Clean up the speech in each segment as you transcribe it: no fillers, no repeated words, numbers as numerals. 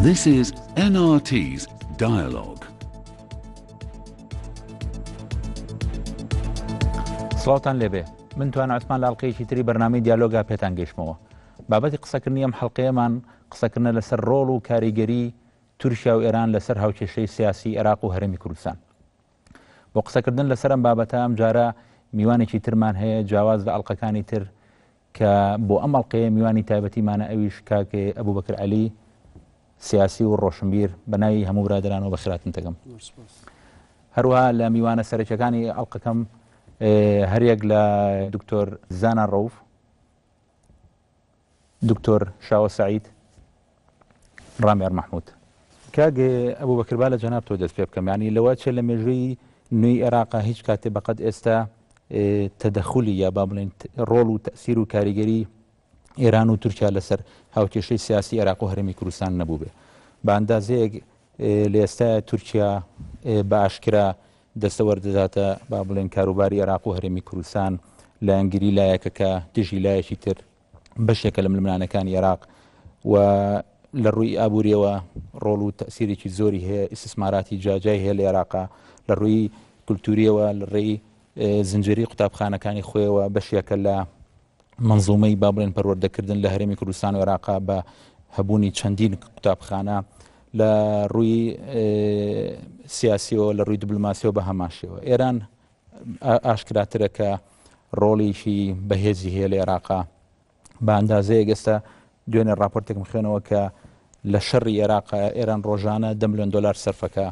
This is NRT's Dialogue. سڵاوتان لێبێ من توان عوسمان لە ئەڵلقەیەکی تری بەرنامەی دیالۆگا پێتان گەیشتمەوە بابەتی قسەکردنی ئەم حەڵقەیەمان قسەکردنە لەسەر ڕۆڵ و کاریگەری تورکیا و ئێران لەسەر هاوکێشەی سیاسی عێراق و هەرێمی کوردستان بۆ قسەکردن لەسەر ئەم بابەتە ئەم جارە میوانێکی ترمان هەیە جیاواز لە ئەڵلقەکانی تر کە بۆ ئەم ئەڵلقەیە میوانی تایبەتیمانە ئەویش کاک ئەبوبەکر عەلی سیاسی و ڕۆشنبیر بە ناوی هەموو برادرانەوە بەخێراتن دەکەم. هەروەها لە میوانە سەرەکیەکانی ئەڵلقەکەم هەریەک لە دکتۆر زانا ڕەوف، دکتۆر شاوە سەعید، ڕامیار مەحمود. کاک ئەبوبەکر با لە جەنابتەوە دەست پێ بکەم، یانی لەوە چێ لە مێژووی نوێی عێراقا هیچ کاتێ بەقەد ئێستا تەدەخولی یا با بڵێین ڕۆڵ و تەسیر و کاریگەری ئێران و تورکیا لەسەر هاوکێشەی سیاسی عێراق و هەرێمی کوردستان نەبووبێ بە ئەندازەیەک لە ئێستا تورکیا بە ئاشکرا دەستەوەردەداتە با بڵێن کاروباری عێراق و هەرێمی کوردستان لایەنگری لایەکەکە دژی لایەکی تر بەشێکە لە ململانەکانی عێراق و لە ڕووی ئابووریەوە ڕۆڵ و تەسیرێکی زۆری هەیە ئیسیسماراتی جاجای هەیە لە عێراقا لە ڕووی کولتوریەوە لە ڕێی زنجیری قوتابخانەکانی خۆیەوە بەشێکە لە منزومەی با بڵێن پەروەردەکردن لە هەرێمی کوردستان و عێراقا بە هەبوونی چەندین قوتابخانە لە ڕووی سیاسیەوە لە ڕووی دیبلۆماسیەوە بە هەمان شێوە ئێران ئاشکراترە کە ڕۆڵێکی بەهێزی هەیە لە عێراقا بە ئەندازەیەک ئێستا دوێنێ راپۆرتێکم خوێنەوە کە لە شەڕی عێراق ئێران ڕۆژانە دە ملیۆن دلار سەرفەکە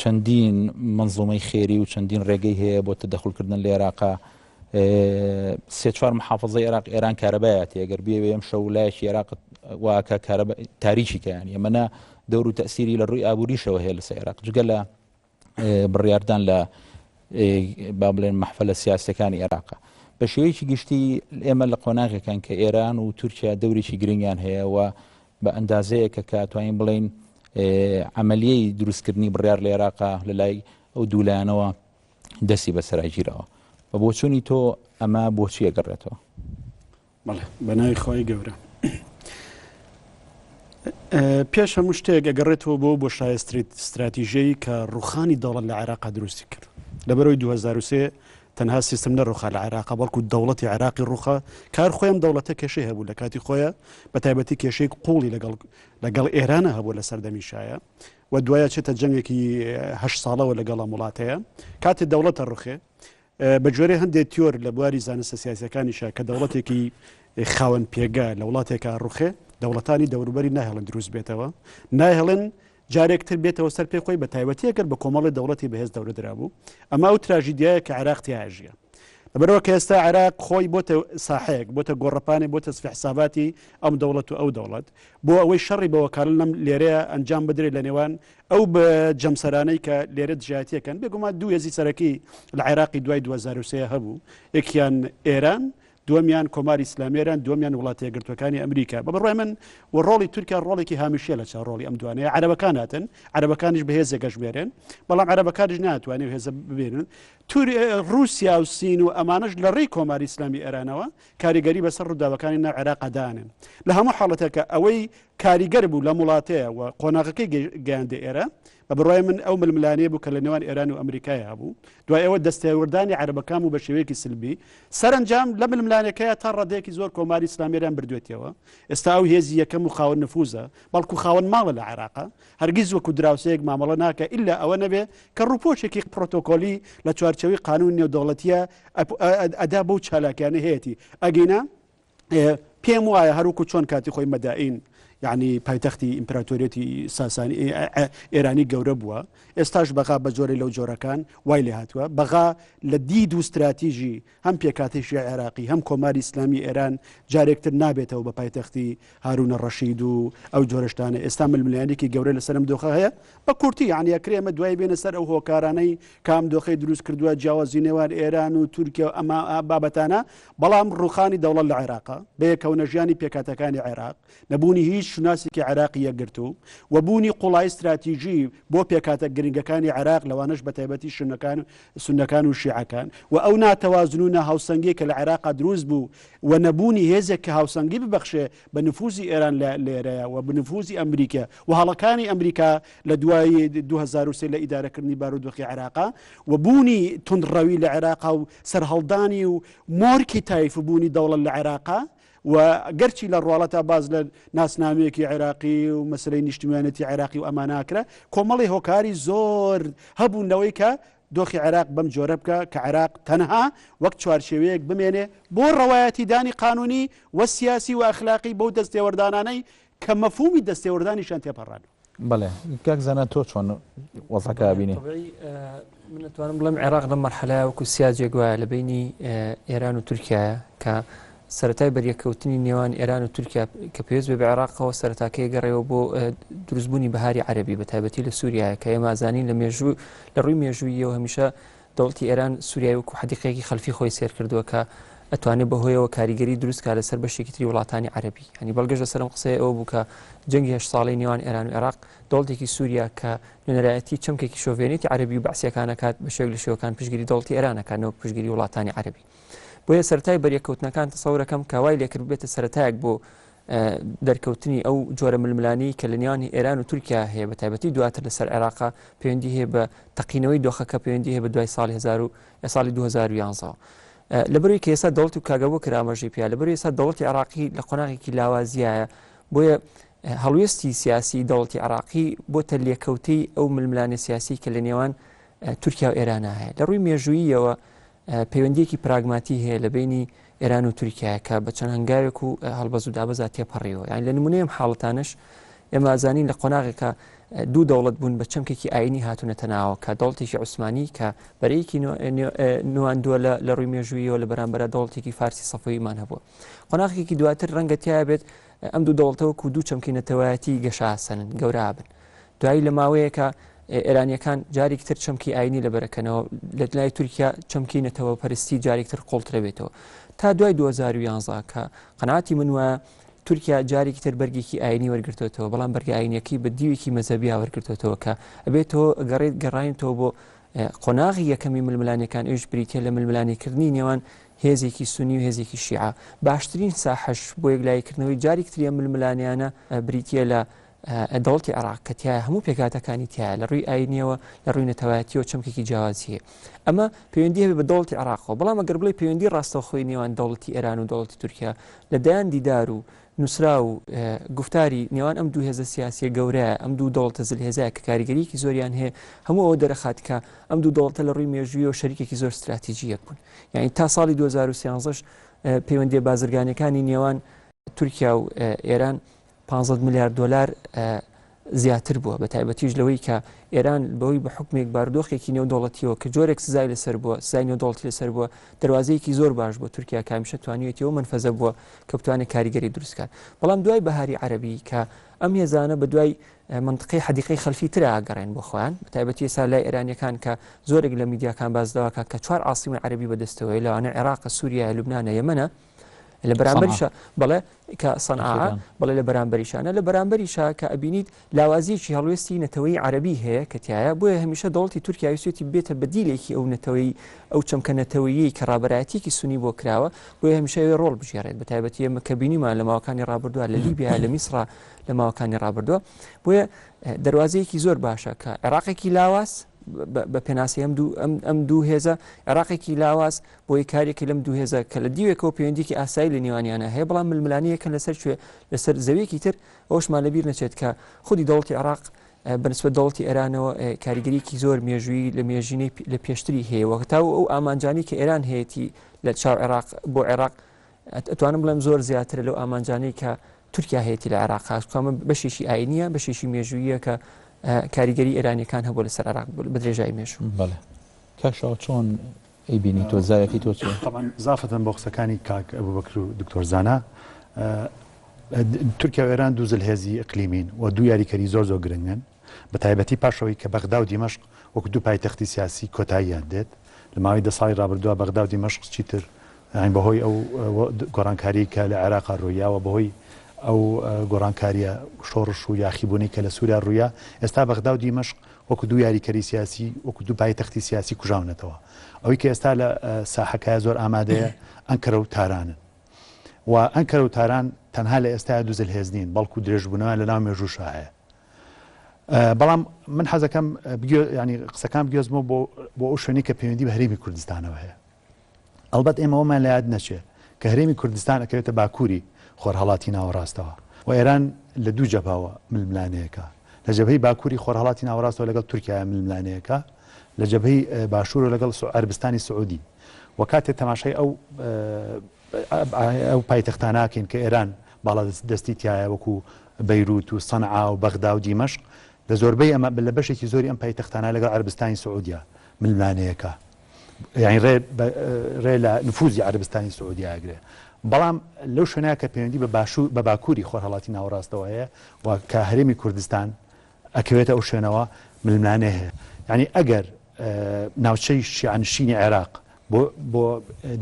چەندین منزومەی خێری و چەندین ڕێگەی هەیە بۆ تەدەخلکردن لە عێراقا سێ چوار محافظەی عێراق ئێران کارەبایەتی ئەگەر بێوێ ئەم شەو لایەکی عێراق واکە کارەبا تاریکی کەیان ئەمەە دەور و تەسیری لە ڕووی ئابووریشەوە هەیە لەسەر عێراق جگە لە بڕیاردان لە با بڵێن مەحفەلە سیاسەکانی عێراقە بە شێوەیەکی گشتی ئێمە لە قۆناغێکان کە ئێران و تورکیا دەورێکی گرنگیان هەیە و بە ئەندازەیەکە کە توانین بڵین عملیەی دروستکردنی بڕیار لە عێراقا لە لای ئەو دوولایەنەوە دەستی بەسەراگیرەوە بە بۆچوونی تۆ ئەمە بۆچیە گەڕێتەوە؟ بەڵێ بەناوی خوای گەورە. پێش هەموو شتێک ئەگەڕێتەوە بۆ بۆشایە ستراتیژەی کە ڕوخانی دەوڵەت لە عێراقا دروستی کرد لەبەرەوەی 2023 تەنها سیستم نەڕوخا لە عێراق بەڵکو دەوڵەتی عێراقی ڕوخا کار خۆیان دەوڵەتە کێشەی هەبوو لە کاتی خۆیان بە تایبەتی کێشەی قوڵی لەگەڵ لەگەڵ ئێرانە هەبوو لە سەردەمی شایە و دوایە چێتە جەنگێکی هه ساڵەوە لەگەڵ ئەم وڵاتەیە کاتێ دەوڵەتە ڕوخێ بە گوێرەی هەندێک تیۆر لە بواری زانستە سیاسیەکانیشە کە دەوڵەتێکی خاوەن پێگە لە وڵاتێکا ڕوخێ دەوڵەتانی دەوروبەری ناهێڵن دروست بێتەوە ناهێڵن جارێک تر بێتەوە سەر پێ خۆی بە تایبەتی ئەگەر بە کۆمەڵی دەوڵەتی بەهێز دەورە درابوو ئەمە ئەو تراژیدیایە کە عێراق تیاژیە لەبەرەوە کە ئێستا عێراق خۆی بۆتە ساحەیەک بۆتە گۆڕەپانێ بۆتە سفی حساباتی ئەم دەوڵەت و ئەو دەوڵەت بۆ ئەوەی شەڕی بە وەکالە لەم لێرەیە ئەنجام بدرێت لە نێوان ئەو بە جەمسەرانەی کە لێرە دژایەتیەکەن بێگومان دوو هێزی سەرەکی لە عێراقی دوای 2023 هەبوو یەکیان ئێران دووەمیان کۆماری ئیسلامی ئێران دووەمیان وڵاتە یەکگرتووەکانی ئەمریکا بە بڕوای من و ڕۆڵی تورکیا ڕۆڵێکی هامیشیە لە چاو ڕۆڵی ئەم دوانەیە عەرەبەکان هاتن عەرەبەکانیش بە هێزێک ئەژمێرێن بەڵام عەرەبەکانیش ناتوانێت هێزە ببێنن تور ڕووسیا و سین و ئەمانەش لە ڕێی کۆماری ئیسلامی ئێرانەوە کاریگەری بەسەر ڕووداوەکانی ناو عێراقا دانێن لە هەموو حاڵەتێکە ئەوەی کاریگەر بوو لەم وڵاتەیە و قۆناغەکەی گەیاندە ئێرە، بە بڕوای من ئەو ململانێیە بوو کە لە نێوان ئێران و ئەمریکای هەبوو، دوای ئەوە دەستێوەردانی عەرەبەکان بوو بە شێوەیەکی سلبی، سەرەنجام لە ململانێکەیە تا ڕادەیەکی زۆر کۆماری ئیسلامی ئێران بردوێتیەوە، ئێستا ئەو هێزی یەکەم و خاوەن نفوزە، بەڵکو خاوەن ماڵە لە عێراقا، هەرگیز وەکو دراوسێیەک مامەڵە ناکا ئیلا ئەوە نەبێ کە ڕووپۆشێکی پرۆتۆکۆلی لە چوارچێوەی قانوونی نێودەوڵەتییە ئەدا بەو چالاکیانەی هەیەتی، ئەگینا پێم وایە هەروکو چۆن کاتی خۆی مەدائین یعنی پایتەختی ئیمپراتۆریەتی ساسانی ئێرانی گەورە بووە ئێستاش بەغا بە جۆرە لەو جۆرەکان وای لێ هاتووە بەغا لە دید و استراتیژی هەم پێکاتیشی عێراقی هەم کۆماری ئیسلامی ئێران جارێکتر نابێتەوە بە پایتەختی هارونە ڕەشید و ئەو جۆرەشتانە ئێستا ململانێکی گەورە لەسەرم دۆخە هەیە بە کورتی یعنی ئەکرێ ئێمە دوای بێنە سەر ئەو هۆکارانەی کام دۆخەی دروست کردووە جیاوازی نێوان ئێران و تورکیا و ئەمە بابەتانە بەڵام ڕوخانی دەوڵەت لە عێراقا بەیەکەونەژیانی پێکهاتەکانی عێراق نەبوونی هیچ. شوناسێکی عێراقی یەکگرتوو و بوونی قوڵایی ستراتیژی بۆ پێکهاتە گرنگەکانی عێراق لەوانەش بەتایبەتی شونەکان سوننەکان و شیعەکان و ئەو ناتەوازن و ناهاوسەنگیەی کە لە عێراقا دروست بوو و نەبوونی هێزێک کە هاوسەنگی ببەخشێ بە نفوزی ئێران لە لێرەیە و بە نفوزی ئەمریکا و هەڵەکانی ئەمریکا لە دوای 2003 لە ئیدارەکردنی بارودۆخی عێراقا و بوونی توندڕەوی لە عێراقا و سەرهەڵدانی و مۆرکی تایفبوونی دەوڵەت لە عێراقا و گەرچی لە ڕواڵەتا باس لە ناسنامەیەکی عێراقی و مەسەلەی نیشتیمانێتی عێراقی و ئەمانە ئەکرا، کۆمەڵی هۆکاری زۆر هەبوون لەوەی کە دۆخی عێراق بەم جۆرە بکا کە عێراق تەنها وەک چوارچێوەیەک بمێنێ بۆ ڕەوایەتیدانی قانونی و سیاسی و ئەخلاقی بەو دەستێوەردانانەی کە مەفهومی دەستێوەردانیشیان تێپەڕاندوە. بەڵێ کاک زانا تۆ چۆن وەزعەکە ئەبینی؟ طبیعی من ئەتوانم بڵێم عێراق لەم مەرحەلەیە وەکو سیاجێک وایە لە بینی ئێران و تورکیایە کە سەرەتای بەریەککەوتنی نێوان ئێران و تورکیا کە پێویست بێ بە عێراقەوە سەرەتاکەی گەڕێەوە بۆ دروستبوونی بەهاری عەرەبی بە تایبەتی لە سووریایە کە ئێمە زانین لە مێژوو لە ڕووی مێژوویەوە هەمیشە دەوڵەتی ئێران سووریای وەکو حەدیقەیەکی خەلفی خۆی سێر کردووە کە ئەتوانێت بەهۆیەوە کاریگەری دروست کا لەسەر بەشێکی تری وڵاتانی عەرەبی هەنی بەڵگەش لەسەر ئەم قسەیە ئەوە بوو کە جەنگی هەشت ساڵەی نێوان ئێران و عێراق دەوڵەتێکی سووریا کە نوێنەرایەتی چەمکێکی شۆڤێنێتی عەرەبی و بەعسیەکان ئەکات بە شێوەیەک لە شێوەکان پشتگیری دەوڵەتی ئێران ئەکات نەوەک پشتگیری وڵاتانی عەرەبی بۆیە سەرەتای بەریەککەوتنەکان تەسەورەکەم کە وای لێکرد ببێتە سەرەتایەک بۆ دەرکەوتنی ئەو جۆرە ململانێی کە لە نێوان ئێران و تورکیا هەیە بە تایبەتی دواتر لەسەر عێراقا پەیوەندی هەیە بە تەقینەوەی دۆخەکە پەیوەندی هەیە بە دوای ساڵی 1000 ساڵی 2011 لەبەروی کە ئێستا دەوڵەت و کاگە بۆ کرامەژی پیا لەبەروی ئێستا دەوڵەتی عراقی لە قۆناغێکی لاوازیایە بۆیە هەڵوێستی سیاسی دەوڵەتی عراقی بۆتە لێکەوتەی ئەو ململانێ سیاسی کە لە نێوان تورکیا و ئێرانە هەیە لە ڕووی مێژووییەوە پەیوەندییەکی پراگماتی هەیە لە بەینی ئێران و تورکیا کە بە چەند هەنگاوێک و هەڵبەز و دابەزا تێپەڕیوە یان لە نمونەی ئەم حاڵەتانەش ئێمە ئەزانین لە قۆناغێکە دوو دەوڵەت بوون بە چەمکێکی ئاینی هاتوونەتە ناوە کە دەوڵەتێکی عوسمانی کە بەرەیەکی نواندووە لە ڕووی مێژوویەوە لە بەرامبەرە دەوڵەتێکی فارسی سەفەویمان هەبووە قۆناغێکی دواتر ڕەنگە تیا بێت ئەم دوو دەوڵەتە وەکو دوو چەمکی نەتەوایەتی گەشاسەنن گەورابن دوایی لە ماوەیەکە ئێرانیەکان جارێکی تر چەمکی ئاینی لەبەرەکەنەوە لە لای تورکیا چەمکی نەتەوە پەرستی جارێک تر قوڵترەبێتەوە تا دوای 2011 کە قەناعەتی من وایە تورکیا جارێکی تر بەرگێکی ئاینی وەرگرتوێتەوە بەڵام بەرگە ئاینەکەی بە دیوێکی مەزەبیا وەرگرتوێتەوە کە ئەبێتەوە گەڕێت گەڕاینتەوە بۆ قۆناغی یەکەمی ململانێکان ئەویش بریتە لە ململانێکردنی نێوان هێزێکی سونی و هێزێکی شیعە باشترین ساحەش بۆ یەکلاییکردنەوەی جارێکی تری ئەم ململانێیانە بریتییە لە دەوڵەتی عێراق کە تیایە هەموو پێکهاتەکانی تیایە لە ڕووی ئاینیەوە لە ڕووی نەتەوایەتیەوە چەمکێکی جیاوازی هەیە ئەمە پەیوەندی هەبێ بە دەوڵەتی عێراقەوە بەڵام ئەگەر بڵێ پەیوەندی ڕاستەوخۆی نێوان دەوڵەتی ئێران و دەوڵەتی تورکیا لە دەیان دیدار و نووسرا و گفتاری نێوان ئەم دوو هێزە سیاسیە گەورەیە ئەم دوو دەوڵەتە زلهێزەیە کە کاریگەریەکی زۆریان هەیە هەموو ئەوە دەرەخات کە ئەم دوو دەوڵەتە لە ڕووی مێژوویەوە شەریکێکی زۆر ستراتیجی یەک بوون یعنی تا ساڵی 2013 پەیوەندیە بازرگانیەکانی نێوان تورکیا و ئێران 15 ملیار دۆلار زیاتر بووە بە تایبەتیش لەوەی کە ئێران بەوەی بە حکمێک بارودۆخێکی نێودەوڵەتیەوە کە جۆرێک سزای لەسەر بووە سزای نێودەوڵەتی لەسەر بووە دەروازەیەکی زۆر باش بۆ تورکیا کە هەمیشە توانیویەتی ئەو مەنفەزە بووە کە بتوانێت کاریگەری دروست کات بەڵام دوای بەهاری عەرەبی کە ئەم هێزانە بە دوای منطقەی حەدیقەی خەلفی ترا ئەگەڕێن بۆ خۆیان بە تایبەتی ئێستا لای ئێرانیەکان کە زۆرێک لە میدیاکان باس لەوە کە چوار عاسیمەی عەرەبی بەدەستەوەی لەوانە عێراق سووریا لوبنانە یەمەنە لە بەرامبەریشا بەڵێ کە سەنعا بەڵێ لە بەرامبەریشانە لە بەرامبەریشا کە ئەبینیت لاوازیەکی هەڵوێستی نەتەوەی عەرەبی هەیە کە تایە بۆیە هەمیشە دەوڵەتی تورکیا ویستێتی بێتە بەدیلێکی ئەو نەتەوەی ئەو چەمکە نەتەوەیی کە ڕابەرایەتیەکی سونی بۆ کراوە بۆیە هەمیشە ئەوێ ڕۆڵ بگێڕێت بە تایبەتی ئێمە کە بینیمان لە ماوەکانی ڕابردووە لە لیبیا لە میسرا لە ماوەکانی ڕابردووە بۆیە دەروازەیەکی زۆر باشە کە عێراقێکی لاواز بە پێناسی ئەم دوو ئەم دوو هێزە عێراقێکی لاواز بۆیە کارێکی لەم دوو هێزە کە لە دیوێکەوە پەیوەندییەکی ئاسایی لە نێوانیانە هەیە، بەڵام ململانێیەکن لەسەر کوێ؟ لەسەر زەوییەکی تر، ئەوەشمان لەبیر نەچێت کە خودی دەوڵەتی عێراق بە نسبەت دەوڵەتی ئێرانەوە کاریگەرییەکی زۆر مێژوویی لە مێژینەی لە پێشتری هەیە و هەتاو ئەو ئامانجانەی کە ئێران هەیەتی لە چاو عێراق بۆ عێراق ئەتوانم بڵێم زۆر زیاترە لەو ئامانجانەی کە تورکیا هەیەتی لە عێراق ئەمە بەشێکی ئاینیە بەشێکی مێژوویە کە کاریگەری ئێرانیەکان هەبوو لەسەر عێراق بە درێژای مێژوو. بەڵێ کاک شاوە چۆن ئەیبینی تۆ زاویەکەی تۆ چیە؟ تەبعەن ئیزافەتەن بۆ قسەکانی کاک ئەبوبەکر و دکتۆر زانا تورکیا و ئێران دوو زلهێزی ئیقلیمین و دوو یاریکەری زۆر زۆر گرنگن بە تایبەتی پاش ئەوەی کە بەغدا و دیمەشق وەکو دوو پایتەختی سیاسی کۆتاییان دێت لە ماوەی دە ساڵی ڕابردووە بەغدا و دیمەشق چیتر یانی بەهۆی ئەو گۆڕانکاریی کە لە عێراقا ڕوویاوە بەهۆی ئەو گۆڕانکارییە شۆڕش و یاخیبوونەی کە لە سووریا ڕوویا، ئێستا بەغدا و دیمەشق وەکو دوو یاریکەری سیاسی، وەکو دوو پایتەختی سیاسی کوژاونەتەوە. ئەوەی کە ئێستا لە ساحەکایە زۆر ئامادەیە ئەنکەرە و تارانن. و ئەنکەرە و تاران تەنها لە ئێستایا دوو زلهێز نین، بەڵکو درێژبوونەوەیان لە ناو مێژووشا هەیە. بەڵام من حەزەکەم ینی قسەکان بگوێزمەوە بۆ بۆ ئەو شوێنەی کە پەیوەندی بە هەرێمی کوردستانەوە هەیە. ئەڵبەت ئێمە ئەوەمان لە یاد نەچێ کە هەرێمی کوردستان ئەکەوێتە باکووری خۆرهەڵاتی ناوەڕاستەوە و ئێران لە دوو جەبهەوە ململانێیەکە، لە جەبهەی باکووری خۆرهەڵاتی ناوەڕاستەوە لەگەڵ تورکیایە ململانێیەکە، لە جەبهەی باشوورەوە لەگەڵ عەربستانی سعودی و کاتێ تەماشای ئەو ئەو پایتەختانە ئەکەین کە ئێران باڵادەستی تیایە وەکوو بەیرووت و سەنعا و بەغدا و دیمەشق لە زۆربەی ئەمە لە بەشێکی زۆری ئەم پایتەختانە لەگەڵ عەربستانی سعودیا ململانێیەکە. یانی ڕێ ڕێ لە نفوزی عەرەبستانی سعودیا ئەگرێ بەڵام لەو شوێنە کە پەیوەندی بە باشوور بە باکووری خۆرهەڵاتی ناوەڕاستەوە هەیە و کە هەرێمی کوردستان ئەکەوێتە ئەو شوێنەوە ململانێ هەیە یعنی ئەگەر ناوچەی شیعەنشینی عێراق بۆ بۆ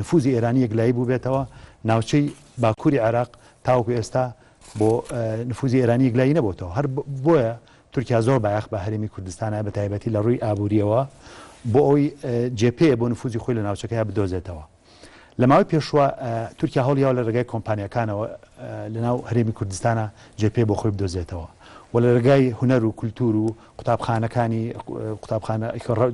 نفوزی ئێرانی یەکلایی بووبێتەوە ناوچەی باکووری عێراق تاوەکو ئێستا بۆ نفوزی ئێرانی یەکلایی نەبووتەوە هەر بۆیە تورکیا زۆر بایەخ بە هەرێمی کوردستانە بە تایبەتی لە ڕووی ئابوورییەوە بۆ ئەوەی جێپێ بۆ نفوزی خۆی لە ناوچەکەیا بدۆزێتەوە. لە ماوەی پێشووە تورکیا هەوڵیاوە لە ڕێگای کۆمپانیاکانەوە لە ناو هەرێمی کوردستانا جێپێ بۆ خۆی بدۆزێتەوە و لە ڕێگای هونەر و کولتوور و قوتابخانەکانی قوتابخانە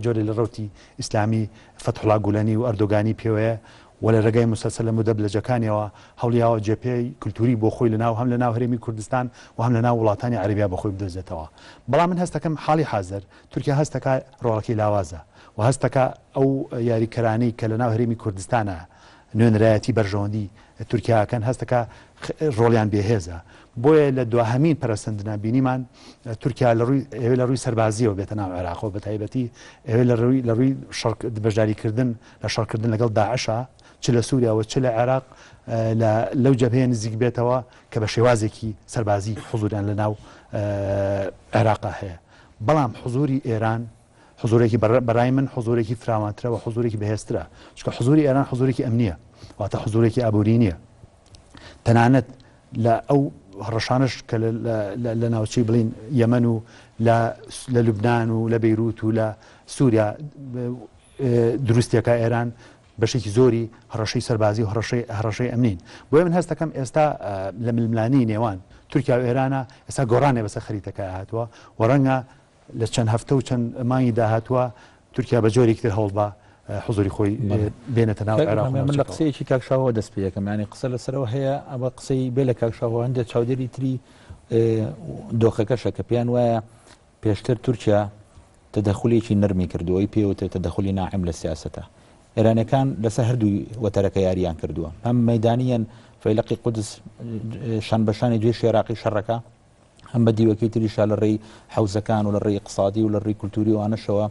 جۆرێ لە ڕەوتی ئیسلامی فەتحوڵا گولەنی و ئەردۆگانی پێوەیە و لە رێگای موسەلسەلە مودەبلەجەکانیەوە هەوڵیاوە جێپێی کولتوری بۆ خۆی لەناو هەم لەناو هەرێمی کوردستان و هەم لەناو وڵاتانی عەرەبیا بۆ خۆی بدۆزێتەوە. بەڵام من هەستەکەم حاڵی حازر تورکیا هەستەکا رۆڵەکەی لاوازە و هەستەکا ئەو یاریکەرانەی کە لەناو هەرێمی کوردستانا نوێنەرایەتی بەرژەوەندی تورکیا ئەکەن هەستەکا رۆڵیان بێهێزە. بۆیە لە دواهەمین پەرەسەندنا بینیمان تورکیا لە ڕووی ئەوێ لە ڕووی سەربازیەوە بێتە ناو عێراقەوە بەتایبەتی ئەوێ لە ڕووی لە ڕووی شەڕ بەشداریکردن لە شەڕکردن لەگەڵ داعشا چ لە سووریا و چ لە عێراق لە لەو جەبهەیە نزیک بێتەوە کە بە شێوازێکی سەربازی حزوریان لە ناو عێراقا هەیە. بەڵام حزوری ئێران حزورێکی بەڕای من حزورێکی فراوانترە و حزورێکی بەهێزترە، چونکە حزوری ئێران حزورێکی ئەمنییە، واتە حزورێکی ئابووری نییە. تەنانەت لە ئەو هەڕەشانەش کە لە ناوچەی بڵین یەمەن و لە لوبناان و لە بەیروت و لە سووریا دروستیەکە ئێران بەشێکی زۆری هەڕەشەی سەربازی و هەڕەشەی هەڕەشەی ئەمنین. بۆیە من هەست دەکەم ئێستا لە ململانێی نێوان تورکیا و ئێرانە ئێستا گۆڕانێ بەسەر خەریتەکە هاتووە و ڕەنگە لە چەند هەفتە و چەند مانگی داهاتووە تورکیا بە جۆرێکی تر هەوڵ بە حزوری خۆی بێنێتە ناو عێراق. من لە قسەیەکی کاک شاهۆوە دەست پێ دەکەم، یانی قسە لەسەرەوە هەیە، ئەوە قسەی بێ لە کاک شاهۆ هەندێک چاودێری تری دۆخەکەشە کە پێیان وایە پێشتر تورکیا تەدەخولێکی نەرمی کردووە، ئەوەی پێی وترێت تەدەخولی ناعم لە سیاسەتە. ئێرانیەکان لەسەر هەردوو وەتەرەکە یارییان کردووە. هەم مەیدانییەن فەیلەقی قودس شان بە شانی جێشی عێراقی شەڕەکە، هەم بە دیوەکەی تریشا لە ڕێی حەوزەکان و لە ڕێی ئیقتسادی و لە ڕێی کولتووری و ئەوانەشەوە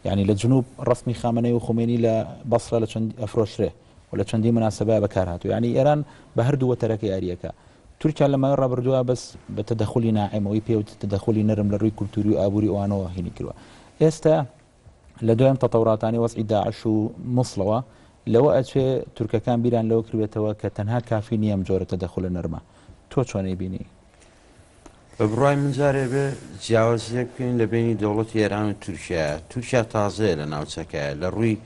یانی لە جنوب ڕەسمی خامنەی و خومێنی لە بەسرە لە چەند ئەفرۆشرێ و لە چەندین موناسەبە بەکار هاتووە. یانی ئێران بە هەردوو وەتەرەکە یارییەکە. تورکیا لە ماوەی ڕابردووە بەس بە تەدەخولی ناعم ئەوەی پێ وترێت تەدەخولی نەرم لە ڕووی کولتووری و ئابووری ئەوانەوە هینی کردووە. ئێستا لە دوای ئەم تەتەوراتانەی وەزعی داعش و موسڵەوە لەوە ئەچێ تورکەکان بیران لەوە کردبێتەوە کە تەنها کافی نییە ئەم جۆرە تەدەخولە نەرمە. تۆ چۆن ئەیبینی؟ بە بڕوای من جارێ بێ جیاوازیەک بکەین لە بەینی دەوڵەتی ئێران و تورکیایە. تورکیا تازەیە لە ناوچەکەیە، لە ڕووی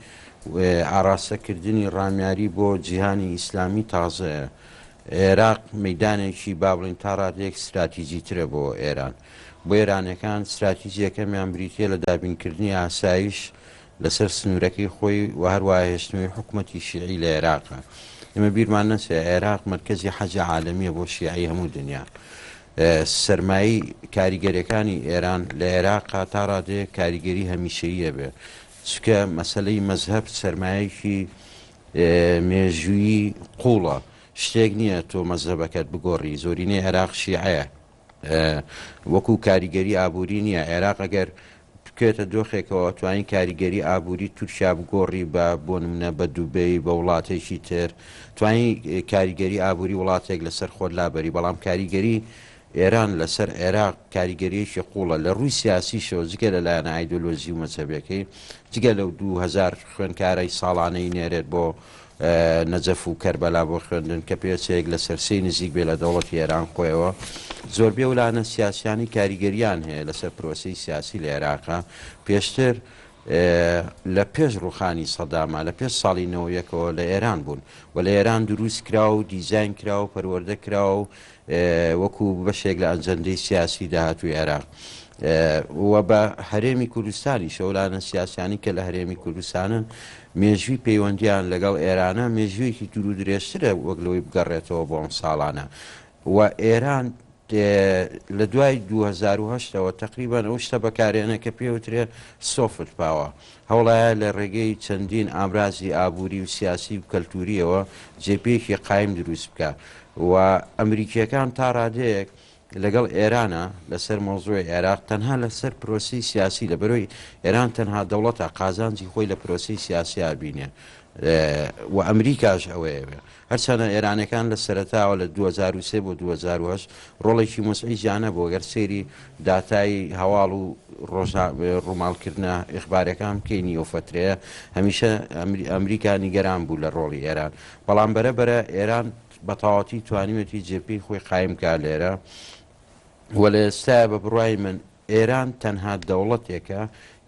ئاراستەکردنی ڕامیاری بۆ جیهانی ئیسلامی تازەیە. عێراق مەیدانێکی با بڵێین تا ڕادەیەک ستراتیجیترە بۆ ئێران. بۆ ئێرانیەکان ستراتیجی یەکەمیان بریتیە لە دابینکردنی ئاسایش لەسەر سنوورەکەی خۆی و هەروەها هێشتنەوەی حکومەتی شیعی لە عێراقە. ئێمە بیرمان نەچێ عێراق مەرکەزی حەجی عالەمیە بۆ شیعەی هەموو دنیا. سەرمایەی کاریگەریەکانی ئێران لە عێراقا تا ڕادەیەک کاریگەری هەمیشەیی ئەبێ. چونکە مەسەلەی مەزهەب سەرمایەکی مێژوویی قووڵە. شتێک نییە تۆ مەزهەبەکەت بگۆڕی. زۆرینەی عێراق شیعەیە. وەکو کاریگەری ئابووری نییە. عێراق ئەگەر بکەوێتە دۆخێکەوە توانی کاریگەری ئابووری تورکیا بگۆڕی بە بۆ نمونە بە دوبەی بە وڵاتێکی تر توانی کاریگەری ئابووری وڵاتێک لەسەر خۆت لابەری بەڵام کاریگەری ئێران لەسەر عێراق کاریگەریەکی قوڵە لە ڕووی سیاسیشەوە جگە لە لایەنە ئایدۆلۆژی و مەزهەبیەکەی جگە لەو 2000 خوێندکارەی ساڵانەی نێرێت بۆ نەجەف و کەربەلا بۆ خوێندن کە پێچەیەک لەسەر سێی نزیک بێ لە دەوڵەتی ئێران خۆیەوە. زۆربەی ئەو لایەنە سیاسیانەی کاریگەریان هەیە لەسەر پرۆسەی سیاسی لە عێراقا پێشتر لە پێش ڕوخانی سەداما لە پێش ساڵی نەوەیەکەوە لە ئێران بوون و لە ئێران دروست کرا و دیزاین کرا و پەروەردە کرا و وەکو بەشێک لە ئەجەندەی سیاسی داهاتووی عێراق و بە هەرێمی کوردستانیشەوە لایەنە سیاسیانی کە لە هەرێمی کوردستانن مێژووی پەیوەندیان لەگەڵ ئێرانە مێژوویەکی دوور و درێژترە وەک لەوەی بگەڕێتەوە بۆ ئەم ساڵانە و ئێران لە دوای 2010 ەوە تقریبان ئەو شتە بەکارێنە کە پێوترێ soft power هەوڵایە لە ڕێگەی چەندین ئامرازی ئابووری و سیاسی و کەلتوریەوە جێپێیەکی قایم دروست بکە و ئەمریکیەکان تا ڕادەیەک لەگەڵ ئێرانە لەسەر مەوزوعی عێراق تەنها لەسەر پرۆسەی سیاسی لەبەرەوەی ئێران تەنها دەوڵەتە قازانجی خۆی لە پرۆسەی سیاسی ئابینێ و ئەمریکاش ئەوەیەوێ هەرچەنە ئێرانەکان لە سەرەتاوە لە 2003 بۆ 2008 ڕۆڵێکی موسعیجیانە بۆ گەر سەیری داتای هەواڵ و ڕۆژا ڕووماڵکردنە ئیخبارەکان بکەینی ئەو فترەیە هەمیشە ئەمریکا نیگەران بوو لە ڕۆڵی ئێران بەڵام بەرە بەرە ئێران بە تەواوەتی توانیوێتی جێپێی خۆی قایم کا لێرە و لە ئێستایا بە بڕوای من ئێران تەنها دەوڵەتێکە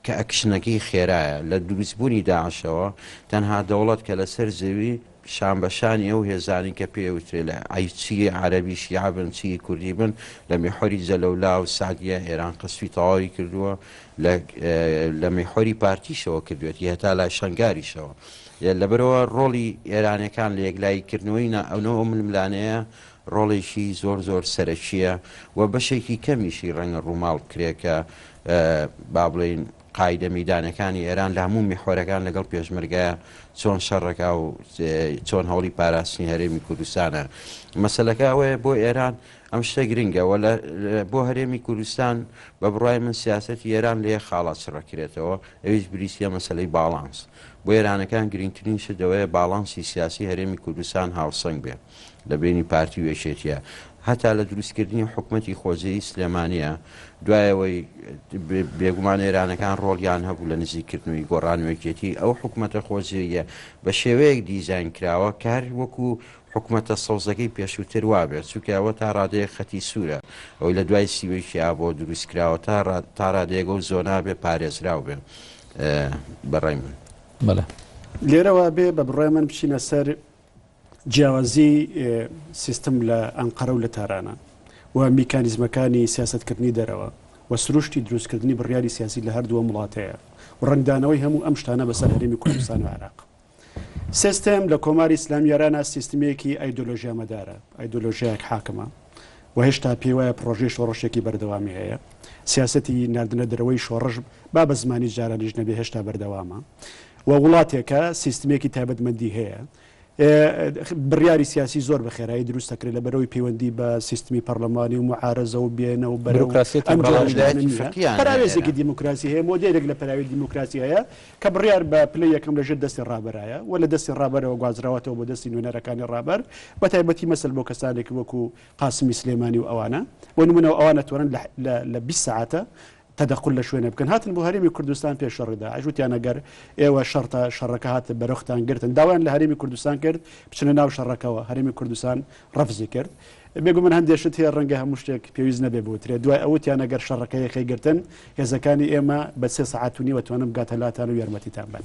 کە ئەکشنەکەی خێرایە لە دروستبوونی داعشەوە تەنها دەوڵەت کە لەسەر زەوی شان بە شانی ئەو هێزانی کە پێ وترێ لە ئەی چی عەرەبی شیعە بن چی کوردی بن لە میحوەری جەلەولا و سعدیە ئێران قەسفی تەواوی کردووە لە لە میحوەری پارتیشەوە کردوێتی هەتا لای شەنگاریشەوە لەبەرئەوە ڕۆڵی ئێرانیەکان لە یەکلایی کردنەوەی ئەو ململانێیە ڕۆڵێکی زۆر زۆر سەرەکییە و بەشێکی کەمیشی ڕەنگە ڕووماڵ بکرێ کە با بڵێین قایدە میدانەکانی ئێران لە هەموو میحوەرەکان لەگەڵ پێشمەرگە چۆن شەڕەکا و چۆن هەوڵی پاراستنی هەرێمی کوردستانە. مەسەلەکە ئەوەیە بۆ ئێران ئەم شتە گرنگە و بۆ هەرێمی کوردستان بە بڕوای من سیاسەتی ئێران لە یەک خاڵا چڕەکرێتەوە ئەویش بریتیە مەسەلەی باڵانس. بۆ ئێرانەکان گرنگترین شت ئەوەیە باڵانسی سیاسی هەرێمی کوردستان هاوسەنگ بێ لە بەینی پارتی و یەکێتیە هەتا لە دروستکردنی حکومەتی خۆجێی سلێمانیە دوای ئەوەی بێگومان ئێرانەکان ڕۆڵیان هەبوو لە نزیککردنەوەی گۆڕان و یەکێتی ئەو حکومەتە خۆجێیە بە شێوەیەک دیزاین کراوە کە هەر وەکو حکومەتە سەوزەکەی پێشووتر وابێت چونکە ئەوە تا ڕادەیەک خەتی سوورە ئەوەی لە دوای سیوەیەکی ئابەوە دروست کراوە تا تا ڕادەیەک ئەو زۆنا بێ پارێزراو بێ بە ڕای من. بەڵێ. لێرەوە بێ بە بڕوای من بچینە سەر جیاوازی سیستم لە ئەنقەرە و لە تارانە و میکانیزمەکانی سیاسەتکردنی دەرەوە و سروشتی دروستکردنی بڕیاری سیاسی لە هەردوو ئەم وڵاتەیە و ڕەنگدانەوەی هەموو ئەم شتانە بەسەر هەرێمی کوردستان و عێراق. سیستم لە کۆماری ئیسلامی ئێرانە سیستمێکی ئایدۆلۆژیامەدارە، ئایدۆلۆژیایەک حاکمە و هێشتا پێی وایە پڕۆژەی شۆڕشێکی بەردەوامی هەیە. سیاسەتی ناردنە دەرەوەی شۆڕش با بە زمانی جارانیش نەبێ هێشتا بەردەوامە و وڵاتێکە سیستمێکی تایبەتمەندی هەیە. بڕیاری سیاسی زۆر بە خێرایی دروست دەکرێت لە بەرەوەی پەیوەندی بە سیستمی پەرلەمانی و معارەزە و بێنە و بەرە و ئەم جۆرە شتانە نییە. پەراوێزێکی دیموکراسی هەیە، مۆدێلێک لە پەراوێزی دیموکراسی هەیە کە بڕیار بە پلەی یەکەم لە ژێر دەستی ڕابەرایە و لە دەستی ڕابەرەوە گوازراوەتەوە بۆ دەستی نوێنەرەکانی ڕابەر، بە تایبەتی مەسەل بۆ کەسانێکی وەکو قاسمی سلێمانی و ئەوانە. بۆ نموونە ئەوان ئەتوانن لە 20 سەعاتە تەدەخول لە شوێنێ بکەن. هاتن بۆ هەرێمی کوردستان پێش شەڕی داعش وتیان ئەگەر ئێوە شەڕتە شەڕەکە هات بەرۆختان گرتن داوایان لە هەرێمی کوردستان کرد بچنە ناو شەڕەکەوە هەرێمی کوردستان ڕەفزی کرد. بێگومان هەندێ شت هەیە ڕەنگە هەموو شتێک پێویست نەبێ بوترێ. دوای ئەو وتیان ئەگەر شەڕەکە یەخەی گرتن هێزەکانی ئێمە بە سێ سەعات و نیو ئەتوانن بگاتە لاتان و یارمەتیتان بەن.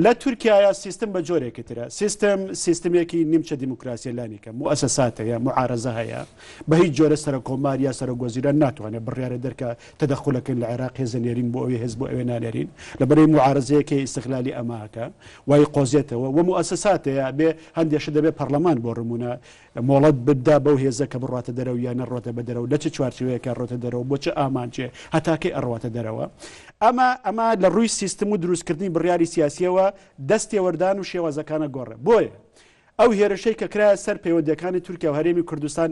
لە تورکیایا سیستم بە جۆرێکی ترە. سیستم سیستمێکی نیمچە دیموکراسیە لانی کەم موئەسەسات هەیە، موعارەزە هەیە. بە هیچ جۆرە سەرۆک کۆمار یا سەرۆک وەزیران ناتوانێت بڕیارێ دەرکا تەدەخولەکەین لە عێراق هێز ئەنێرین بۆ ئەوێ هێز بۆ ئەوێ نانێرین. لەبەرئەوەی موعارەزەیەک هەیە ئیستغلالی ئەمە ئەکا وای قۆزێتەوە و موئەسەسات هەیە بێ هەندێ شت دەبێ پەڕلەمان بۆ رمونە مۆڵەت بدا بەو هێزە کە بڕواتە دەرەوە یا نەڕواتە بە دەرەوە، لە چ چوارچێوەیەکا ڕۆتە دەرەوە، بۆ چ ئامانجێ، هەتا کەی ئەڕواتە دەرەوە. ئەمە ئەمە لە ڕووی سیستم و دروستکردنی بڕیاری سیاسییەوە دەست تێوەردان و شێوازەکان ئەگۆڕێ. بۆیە ئەو هێرشەی کە کرایە سەر پەیوەندییەکانی تورکیا و هەرێمی کوردستان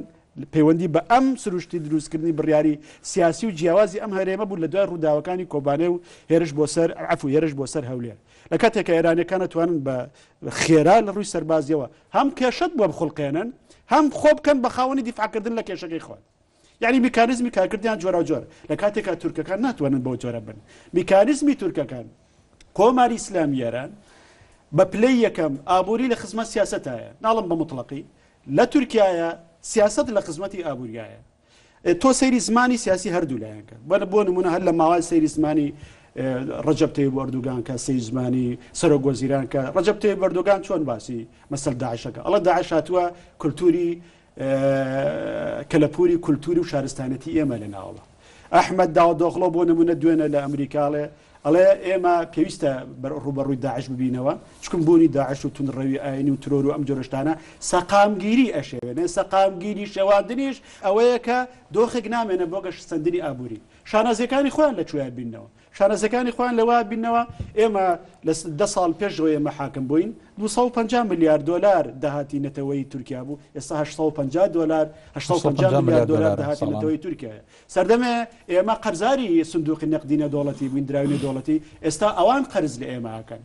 پەیوەندی بە ئەم سروشتی دروستکردنی بڕیاری سیاسی و جیاوازی ئەم هەرێمە بوو لە دوای ڕووداوەکانی کۆبانێ و هێرش بۆ سەر عەفو هێرش بۆ سەر هەولێر. لە کاتێکا ئێرانییەکان ئەتوانن بە خێرا لە ڕووی سەربازیەوە هەم کێشەت بۆ بخوڵقێنن هەم خۆ بکەن بە خاوەنی دیفاعکردن لە کێشەکەی خۆت یعنی میکانیزمی کارکردیان جۆراوجۆر لە کاتێکا تورکەکان ناتوانن بەو جۆرە بن میکانیزمی تورکەکان کۆماری ئیسلامی ئێران. بە پلەی یەکەم ئابووری لە خزمەت سیاسەتایە، ناڵم بە موتڵەقی، لە تورکیایە سیاسەت لە خزمەتی ئابووریایە. تۆ سەیری زمانی سیاسی هەردوو لایەن کە. بۆ نموونە هەر لە ماوای سەیری زمانی ڕەجەب تەیب ئەردوگان کە سەیری زمانی سەرۆک وەزیران کە ڕەجەب تەیب ئەردوگان چۆن باسی مەسەل داعشەکە ئەڵە داعش هاتووە کولتوری کەلەپوری کولتوری و شارستانێتی ئێمە لە ناوەوە. ئەحمەد داودئۆغڵۆ بۆ نمونە دوێنێ لە ئەمریکاڵێ ئەڵێ ئێمە پێویستە ڕوبەڕووی داعش ببینەوە چکم بوونی داعش و توندڕەوی ئاینی و ترۆر و ئەم جۆرەشتانە سەقامگیری ئەشێوێنێ سەقامگیری شێواندنیش ئەوەیە کە دۆخێک نامێنە بۆ گەشەسەندنی ئابووری شانازیەکانی خۆیان لە کوێ بینەوە شانازیەکانی خۆیان لەوە بینەوە ئێمە لە دە ساڵ پێش ئەوەی ئێمە حاکم بووین 250 ملیار دۆلار داهاتی نەتەوەیی تورکیا بوو ئێستا 850 دۆلار 850 ملیار دۆلار داهاتی نەتەوەیی تورکیایە سەردەمێ ئێمە قەرزاری سندوقی نەقدی نێودەوڵەتی بووین دراوی نێودەوڵەتی ئێستا ئەوان قەرز لە ئێمە ئەکەن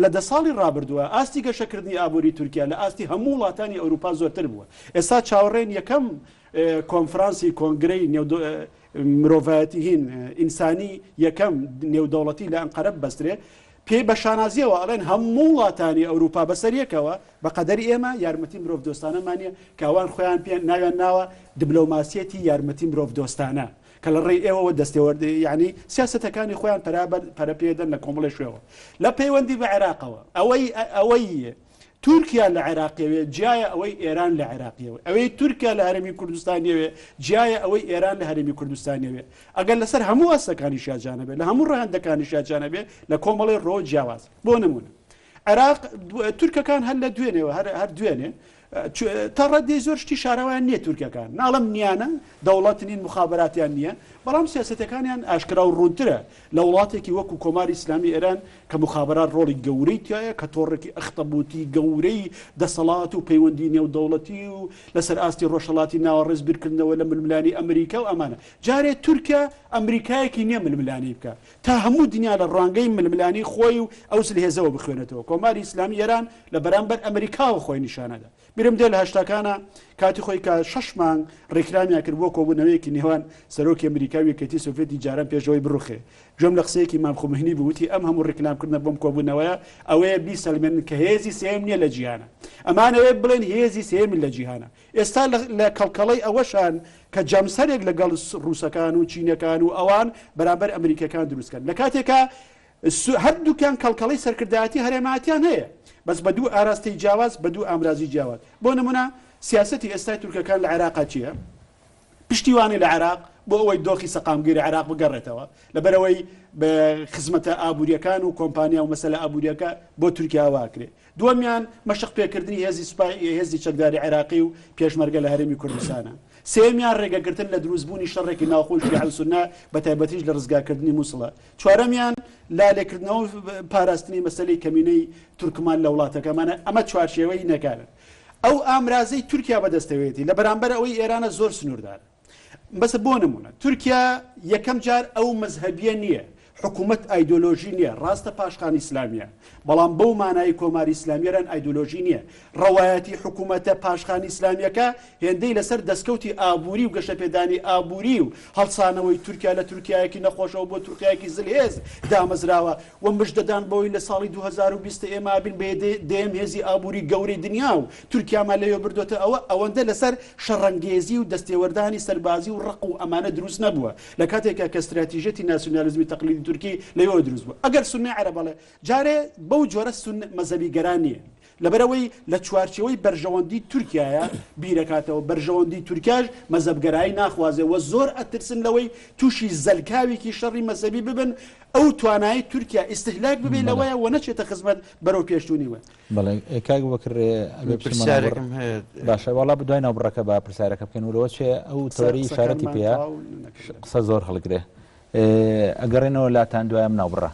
لە دە ساڵی ڕابردووە ئاستی گەشەکردنی ئابووری تورکیا لە ئاستی هەموو وڵاتانی ئەوروپا زۆرتر بووە ئێستا چاوەڕێن یەکەم کۆنفرانسی کۆنگرەی مرۆڤایەتی هین ئینسانی یەکەم نێودەوڵەتی لە ئەنقەرە ببەسترێ، پێی بە شانازیەوە ئەڵێن هەموو وڵاتانی ئەوروپا بەسەر یەکەوە بە قەدەری ئێمە یارمەتی مرۆڤدۆستانەمان نیە کە ئەوان خۆیان پێ ناویان ناوە دبلۆماسیەتی یارمەتی مرۆڤدۆستانە کە لە ڕێی ئێوەوە دەستێوەرد یعنی سیاسەتەکانی خۆیان پەرە پێدەن لە کۆمەڵی شوێوە لە پەیوەندی بە عێراقەوە ئەوەی ئەوەی تورکیا لە عێراقیەوێ جیایە ئەوەی ئێران لە عێراقیەوە ئەوەی تورکیا لە هەرێمی کوردستانیەوێ جیایە ئەوەی ئێران لە هەرێمی کوردستانیەوێ ئەگەر لەسەر هەموو ئاستەکانی شاجانە بێ لە هەموو ڕەهەندەکانی شاجانە بێ لە کۆمەڵی ڕۆ جیاواز بۆ نمونە عێراق تورکەکان هەر لە دوێنێوە هەر دوێنێ تا ڕاددەی زۆر شتی شاراوەیان نییە تورکەکان ناڵم نیانە دەوڵەت نین مخابراتیان نییە بەڵام سیاسەتەکانیان ئاشکرا و ڕوونترە لە وڵاتێکی وەکو کۆماری ئیسلامی ئێران کە موخابەرات ڕۆڵی گەورەی تیایە، کە تۆڕێکی ئەختەبوتی گەورەی دەسەڵات و پەیوەندی نێودەوڵەتی و لەسەر ئاستی ڕۆژهەڵاتی ناوەڕێست بیرکردنەوە لە ململانێی ئەمریکا و ئەمانە. جارێ تورکیا ئەمریکایەکی نیە ململانێی بکا. تا هەموو دنیا لە ڕوانگەی ململانێی خۆی و ئەو زلهێزەوە بخوێنێتەوە. کۆماری ئیسلامی ئێران لە بەرامبەر ئەمریکاوە خۆی نیشانەدا. بیرم دێ لە هەشتاکانا کاتی خۆی کە شەش مانگ ڕیکلامیان کرد بۆ کۆبوونەوەیەکی نێوان سەرۆکی ئەمریکا و یەکێتی سۆڤێتی جاران پێش ئەوەی بڕوخێ گوێم لە قسەیەکی مام خومهنی بوو وتی ئەم هەموو ڕیکلامکردنە بۆم کۆبوونەوەیە ئەوەیە بیسەلمێنن کە هێزی سێیەم نییە لە جیهانە ئەمانەوێ بڵێن هێزی سێیەمن لە جیهانە ئێستا لە کەڵکەڵەی ئەوەشان کە جەمسەرێک لەگەڵ ڕووسەکان و چینەکان و ئەوان بەرامبەر ئەمریکەکان دروستکەن لە کاتێکا هەردووکیان کەڵکەڵەی سەرکردایەتی هەرێمایەتیان هەیە بەس بە دوو ئاراستەی جیاواز بە دوو ئامرازی جیاواز بۆ نمونە سیاسەتی ئێستای تورکەکان لە عێراقا چییە؟ پشتیوانی لە عێراق بۆ ئەوەی دۆخی سەقامگیری عێراق بگەڕێتەوە لەبەرئەوەی بە خزمەتە ئابووریەکان و کۆمپانیا و مەسەلە ئابووریەکە بۆ تورکیا واکرێ دووەمیان مەشق پێکردنی هێزی سوپای هێزی چەکداری عێراقی و پێشمەرگە لە هەرێمی کوردستانە. سێیەمیان ڕێگەگرتن لە دروستبوونی شەڕێکی ناوخۆی شیعە و سوننە بەتایبەتیش لە ڕزگارکردنی موسڵە. چوارەمیان لالێکردنەوە و پاراستنی مەسەلەی کەمینەی تورکمان لە وڵاتەکەمانە. ئەمە چوارچێوەی نەکارن. ئەو ئامرازەی تورکیا بەدەستەوەیەتی لە بەرامبەر ئەوەی ئێرانە زۆر سنووردارە. بەسە بۆ نمونە تورکیا یەکەم جار ئەو مەزهەبیە نییە حکوومەت ئایدۆلۆژی نییە ڕاستە پاشخان ئیسلامیە بەڵام بەو مانایی کۆماری ئیسلامیێران ئایدۆلۆژی نییە ڕەوایەتی حکوومەتە پاشخان ئیسلامیەکە هێندەی لەسەر دەستکەوتی ئابووری و گەشەپێدانی ئابووری و هەڵسانەوەی تورکیا لە تورکایەکی نەخۆشەوە بۆ تورکایەکی زلهێز دامەزراوە و مژدەدان بەوەی لە ساڵی 2020 ئێمە بین بە دەیەم هێزی ئابووری گەورەی دنیا و تورکیامان لەوێ بردۆتە ئەوە ئەوەندە لەسەر شەڕەنگێزی و دەستێوەردانی سەربازی و ڕق و ئەمانە دروست نەبووە لە کاتێکا کە ستراتیژیەتی ناسیونالیزمی تەقلیدی تورکی لەوێوە دروست بووە ئەگەر سوننەی عەرەب ئەڵێ جارێ بەو جۆرە سوننە مەزهەبی گەرا نییە لەبەرئەوەی لە چوارچێوەی بەرژەوەندی تورکیایە بیرەکاتەوە بەرژەوەندی تورکیاش مەزهەبگەرایی ناخوازێ و زۆر ئەترسن لەوەی تووشی زەلکاوێکی شەڕی مەزهەبی ببن ئەو توانایەی تورکیا ئیستهلاک ببێ لەوەیە و نەچێتە خزمەت بەرەو پێشچوونی وە. بەڵێ کاک بەکر ئەگەر بچمە ناو بڕ پرسیارێکم هەیە. باشە وەڵا دوای ناو بڕەکە با پرسیارەکە بکەین و لەوە چێ ئەو قسە تەوەرەی ئیشارەتی قسەکانمان پێیە تەواو نەکردن. قسە زۆر هەڵگرێ ئەگەڕێنەوە لاتان دوای ئەم ناو بڕە.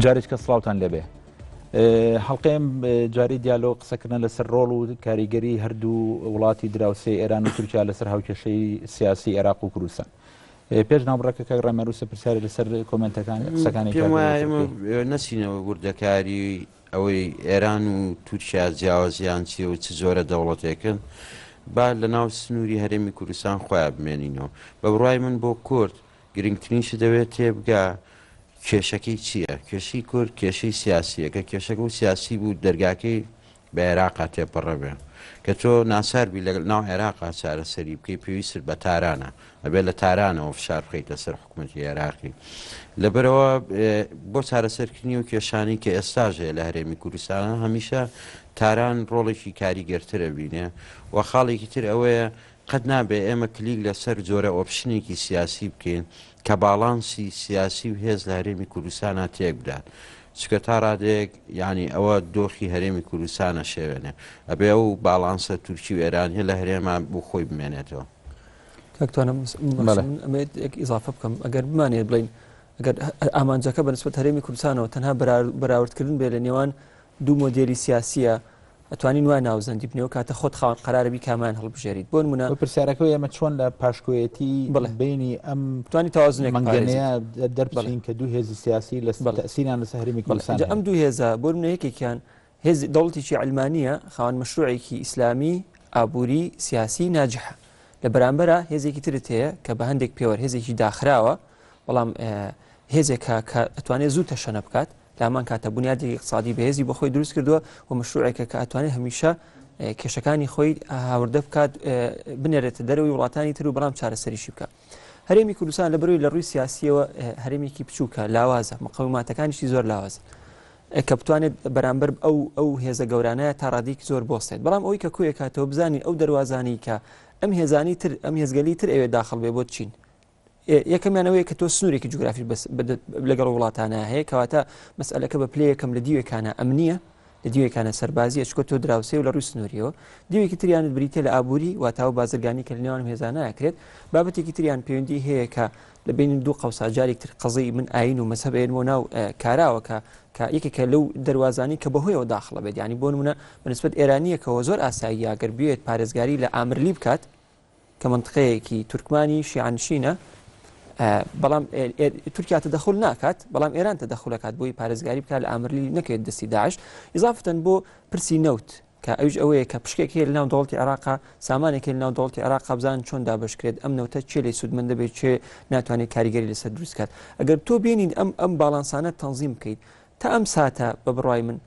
جارێکە سڵاوتان لێبێ هەڵقەیەم جاری دیالۆ قسەکردن لەسەر ڕۆڵ و کاریگەری هەردوو وڵاتی دراوسێ ئێران و تورکیا لەسەر هاوکێشەی سیاسی عێراق و کوردستان پێش ناوبڕەکە کاک ڕامەروسە پرسیاری لەسەر کۆمنتەکان قسەکانی پێم وایە ئێمە نەچینەوە وردەکاری. ئەوەی ئێران و تورکیا جیاوازیان چیە و چ جۆرە دەوڵەتێکن با لە ناو سنووری هەرێمی کوردستان خۆیان بمێنینەوە. بە بڕوای من بۆ کورد گرنگترین شت ئەوەیە تێبگا کێشەکەی چییە؟ کێشەی کورد کێشەی سیاسییە، کە کێشەکە و سیاسی بوو دەرگاکەی بە عێراقا تێپەڕە بێ. کە تۆ ناچار بی لە ناو عێراقا چارەسەری بکەی پێویستت بە تارانە. ئەبێ لە تارانەوە فشار بخەیتە سەر حکومەتی عێراقی. لەبەرئەوە بۆ چارەسەرکردنی ئەو کێشانەی کە ئێستاش هەیە لە هەرێمی کوردستان هەمیشە تاران ڕۆڵێکی کاریگەرتر ئەبینێ و خاڵێکی تر ئەوەیە قەت نابێ ئێمە کلیک لەسەر جۆرە ئۆپشنێکی سیاسی بکەین کە باڵانسی سیاسی و هێز لە هەرێمی کوردستانا تێک بدات چونکە تا ڕادەیەک یانی ئەوە دۆخی هەرێمی کوردستان ئەشێوێنێ ئەبێ ئەو باڵانسە تورکی و ئێرانیە لە هەرێما بۆ خۆی بمێنێتەوە. کاک توانا بەڵێ. من ئەمەوێت یەک ئیزافە بکەم ئەگەر بمانەوێت بڵێین ئەگەر ئامانجەکە بە نسبەت هەرێمی کوردستانەوە تەنها بەراوردکردن بێ لە نێوان دوو مۆدێلی سیاسیە ئەتوانین وا ناوزەندی بنێ و کاتە خۆت خاوەن قەرارە بی کامیان هەڵبژێریت بۆ نمونە پرسیارەکە ئێمە چۆن لە پاشکۆیەتی بڵێ بینی ئەم توانی تەوازنێک مەنگەنەیە دەربچین کە دوو هێزی سیاسی لە تەسیریان لەسەر هەرێمی کوردستان ئەم دوو هێزە بۆ نمونە یەکێکیان هێز دەوڵەتێکی عەلمانییە خاوەن مەشروعێکی ئیسلامی ئابووری سیاسی ناجحە لە بەرامبەرا هێزێکی ترت هەیە کە بە هەندێک پێوەر هێزێکی داخراوە بەڵام هێزێکە کە ئەتوانێت زوو تەشەنە بکات لامان کاتە بنیادێکی اقتصادی بەهێزی بۆ خۆی دروست کردووە و مشروعێکە کە ئەتوانێت هەمیشە کێشەکانی خۆی هاوردە بکات بنێرێتە دەرەوەی وڵاتانی تر و بەڵام چارەسەریشی بکات. هەرێمی کوردستان لە بەرەوەی لە ڕووی سیاسیەوە هەرێمێکی بچووکە لاوازە مقەوماتەکانیشی زۆر لاوازن کە بتوانێت بەرامبەر ئەو ئەو هێزە گەورانەیە تا ڕادیک زۆر بۆستێت بەڵام ئەوەی کە کوێکاتەوە بزانین ئەو دەروازانی کە ئەم هێزانی تر ئەم هێزگەلی تر ئەوێ داخل بێ بۆ چین یەکەمیان ئەوەیە کە تۆ سنوورێکی جوگرافی لەگەڵ وڵاتانە هەیە کەواتە مەسئلەکە بە پلەیەکەم لە دیوێکانە ئەمنیە لە دیوێکانە سەربازیە چکە تۆ دراوسێ و لە ڕووی سنووریەوە دیوێکی تریانت بریتە لە ئابووری واتاوە بازرگانی کە لە نێوان هێزانە ئەکرێت بابەتێکی تریان پەیوەندی هەیە کە لە بین دوو قەوسا جارێک تر قەزەی من ئاین و مەزهەب ئێنمەوە ناو کاراوە کە کە یەکێکە لەو دەروازانی کە بەهۆیەوە داخڵە بێت ینی بۆ نمونە بەنسبەت ئێرانیەکەوە زۆر ئاساییە گەر بێت پارێزگاری لە ئامرلی بکات کە مەنتقەیەکی تورکمانی شیعەنشینە بەڵام تورکیا تەدەخول ناکات بەڵام ئێران تەدەخول ئەکات بۆی پارێزگاری بکات لە ئامرلی نەکەوێت دەستی داعش ئیزافتەن بۆ پرسی نەوت کە ئەویش ئەوەیە کە پشکێک هەیە لەناو دەوڵەتی عێراقا سامانێک هەیە لەناو دەوڵەتی عێراق بزان چۆن دابەشکرێت ئەم نەوتە چێ لێ سوودمەند دەبێت چێ ناتوانێت کاریگەری لەسەر دروست کات ئەگەر تۆ بێنیت ئەم ئەم باڵانسانە تەنزیم بکەیت تا ئەم ساتە بە بڕای من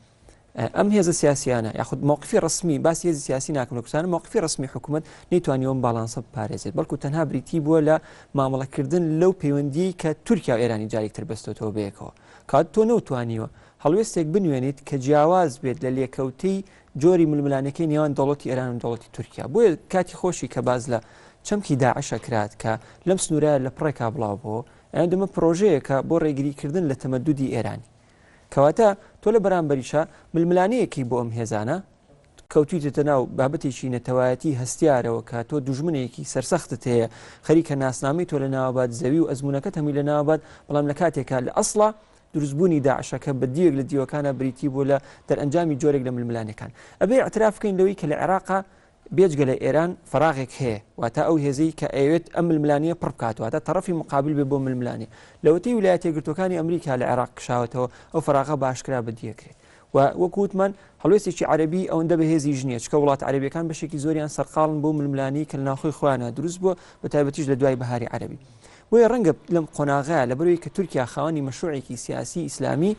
ئەم هێزە سیاسیانە یاخود مەوقفی ڕەسمی باسی هێزی سیاسی ناکەم لە کوردستان مەوقفی ڕەسمی حکوومەت نەیتوانیوە ئەم باڵانسە بپارێزێت بەڵکو تەنها بریتی بووە لە مامەڵەکردن لەو پەیوەندیی کە تورکیا و ئێرانی جارێک تر بەستۆتەوە بەیەکەوە کات تۆ نەوتوانیوە هەڵوێستێک بنوێنیت کە جیاواز بێت لە لێکەوتەی جۆری ململانەکەی نێوان دەوڵەتی ئێران و دەوڵەتی تورکیا بۆیە کاتی خۆشی کە باز لە چەمکی داعشە کرات کە لەم سنوورە لە پڕێکا بڵاو بۆ ئەندەمە پرۆژەیەکە بۆ ڕێگریکردن لە تەمەدودی ئێرانی کەواتە تۆ لە بەرامبەریشا ململانێیەکی بۆ ئەم هێزانە کەوتویتەتە ناو بابەتێکی نەتەوایەتی هەستیارەوە کە تۆ دوژمنێکی سەرسەختت هەیە خەریکە ناسنامەی تۆ لە ناوەبات زەوی و ئەزمونەکەت هەمووی لە ناوەبات بەڵام لە کاتێکا لە ئەسڵا دروستبوونی داعشەکە بە دیوێک لە دیوەکانە بریتی بوو لە دەرئەنجامی جۆرێک لە ململانێکان ئەبێ اعتراف بکەین لەوەی کە لە عێراقا بێجگە لە ئێران فەراغێک هەیە، واتە ئەو هێزەی کە ئەیەوێت ئەم ململانێیە پڕ بکات، واتە تەڕەفی موقابل بێت بۆ ململانێ. لەوەتەی ویلایەتە یەکگرتووەکانی ئەمریکا لە عێراق کشاوەتەوە، ئەو فەراغە بە ئاشکرا بەدیەکرێت. و وەکو وتمان هەڵوێستێکی عەرەبی ئەوەندە بەهێزیش نییە، چونکە وڵاتە عەرەبییەکان بەشێکی زۆریان سەرقاڵن بەو ململانێی کە لە ناوخۆی خۆیانە دروست بووە، بە تایبەتیش لە دوای بەهاری عەرەبی. بۆیە ڕەنگە لەم قۆناغە لەبەرئەوەی کە تورکیا خاوەنی مەشروعێکی سیاسی ئیسلامی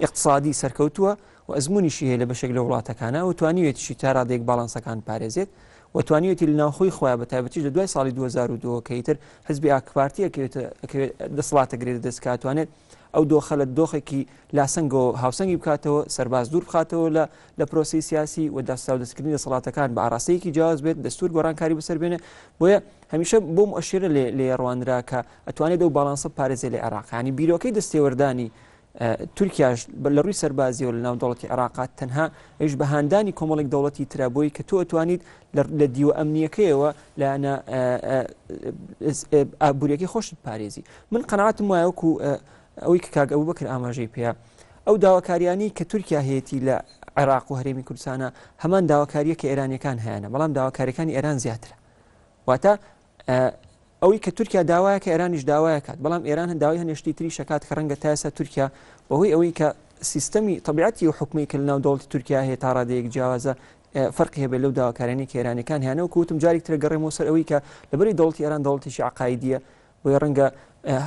ئیقتسادی سەرکەوتووە، و ئەزموونیشی هەیە لە بەشێک لە وڵاتەکانا و توانیوێتیشی تا رادەیەک باڵانسەکان بپارێزێت و توانیوێتی لە ناوخۆی خۆیان بە تایبەتیش لە دوای ساڵی 2002 کە ئیتر حزبی ئاکپارتی ئەکەوێتە ئەکەوێت دەسەڵات ئەگرێتە دەست کە ئەتوانێت ئەو دۆخە لە دۆخێکی لاسەنگەوە هاوسەنگی بکاتەوە سەرباز دوور بخاتەوە لە لە پرۆسەی سیاسی و دەستاودەستکردنی دەسەڵاتەکان بە ئاراستەیەکی جیاواز بێت دەستور گۆڕانکاری بەسەر بێنێ بۆیە هەمیشە بۆ مؤشرە لێ لێ ڕوانرا کە ئەتوانێت ئەو باڵانسە بپارێزێ لە عێراق یانی بیرۆکەی دەستێوەردانی تورکیاش لە ڕووی سەربازیەوە لە ناو دەوڵەتی عێراقا تەنها ئەویش بە هاندانی کۆمەڵێک دەوڵەتی ترە بۆی کە تۆ ئەتوانیت لە دیوە ئەمنیەکەیەوە لایەنە ئابووریەکەی خۆشت پارێزی من قەناعەتم وایە وەکو ئەوەی کە کاک ئەبوبەکر ئاماژەی پێیە ئەو داواکاریانی کە تورکیا هەیەی لە عێراق و هەرێمی کوردستانە هەمان داواکاریە کە ئێرانیەکان هەیەە بەڵام داواکاریەکانی ئێران زیاترە واتە ئەوەی کە تورکیا داوایە کە ئێرانیش داوایە کات بەڵام ئێران هەن داوای هەنێ شتی تریش ئەکات کە ڕەنگە تا ئێستا تورکیا بەهۆی ئەوەی کە سیستەمی تەبیعەتی و حکومی کە لەناو دەوڵەتی تورکیا هەیە تا ڕادەیەک جیاوازە فەرقی هەبێت لەو داواکاریانەی کە ئێرانیەکان هەیانە. وەکو وتم جارێک تر گەڕێمەوە سەر ئەوەی کە لەبەری دەوڵەتی ئێران دەوڵەتێکی عەقایدیە، بۆیە ڕەنگە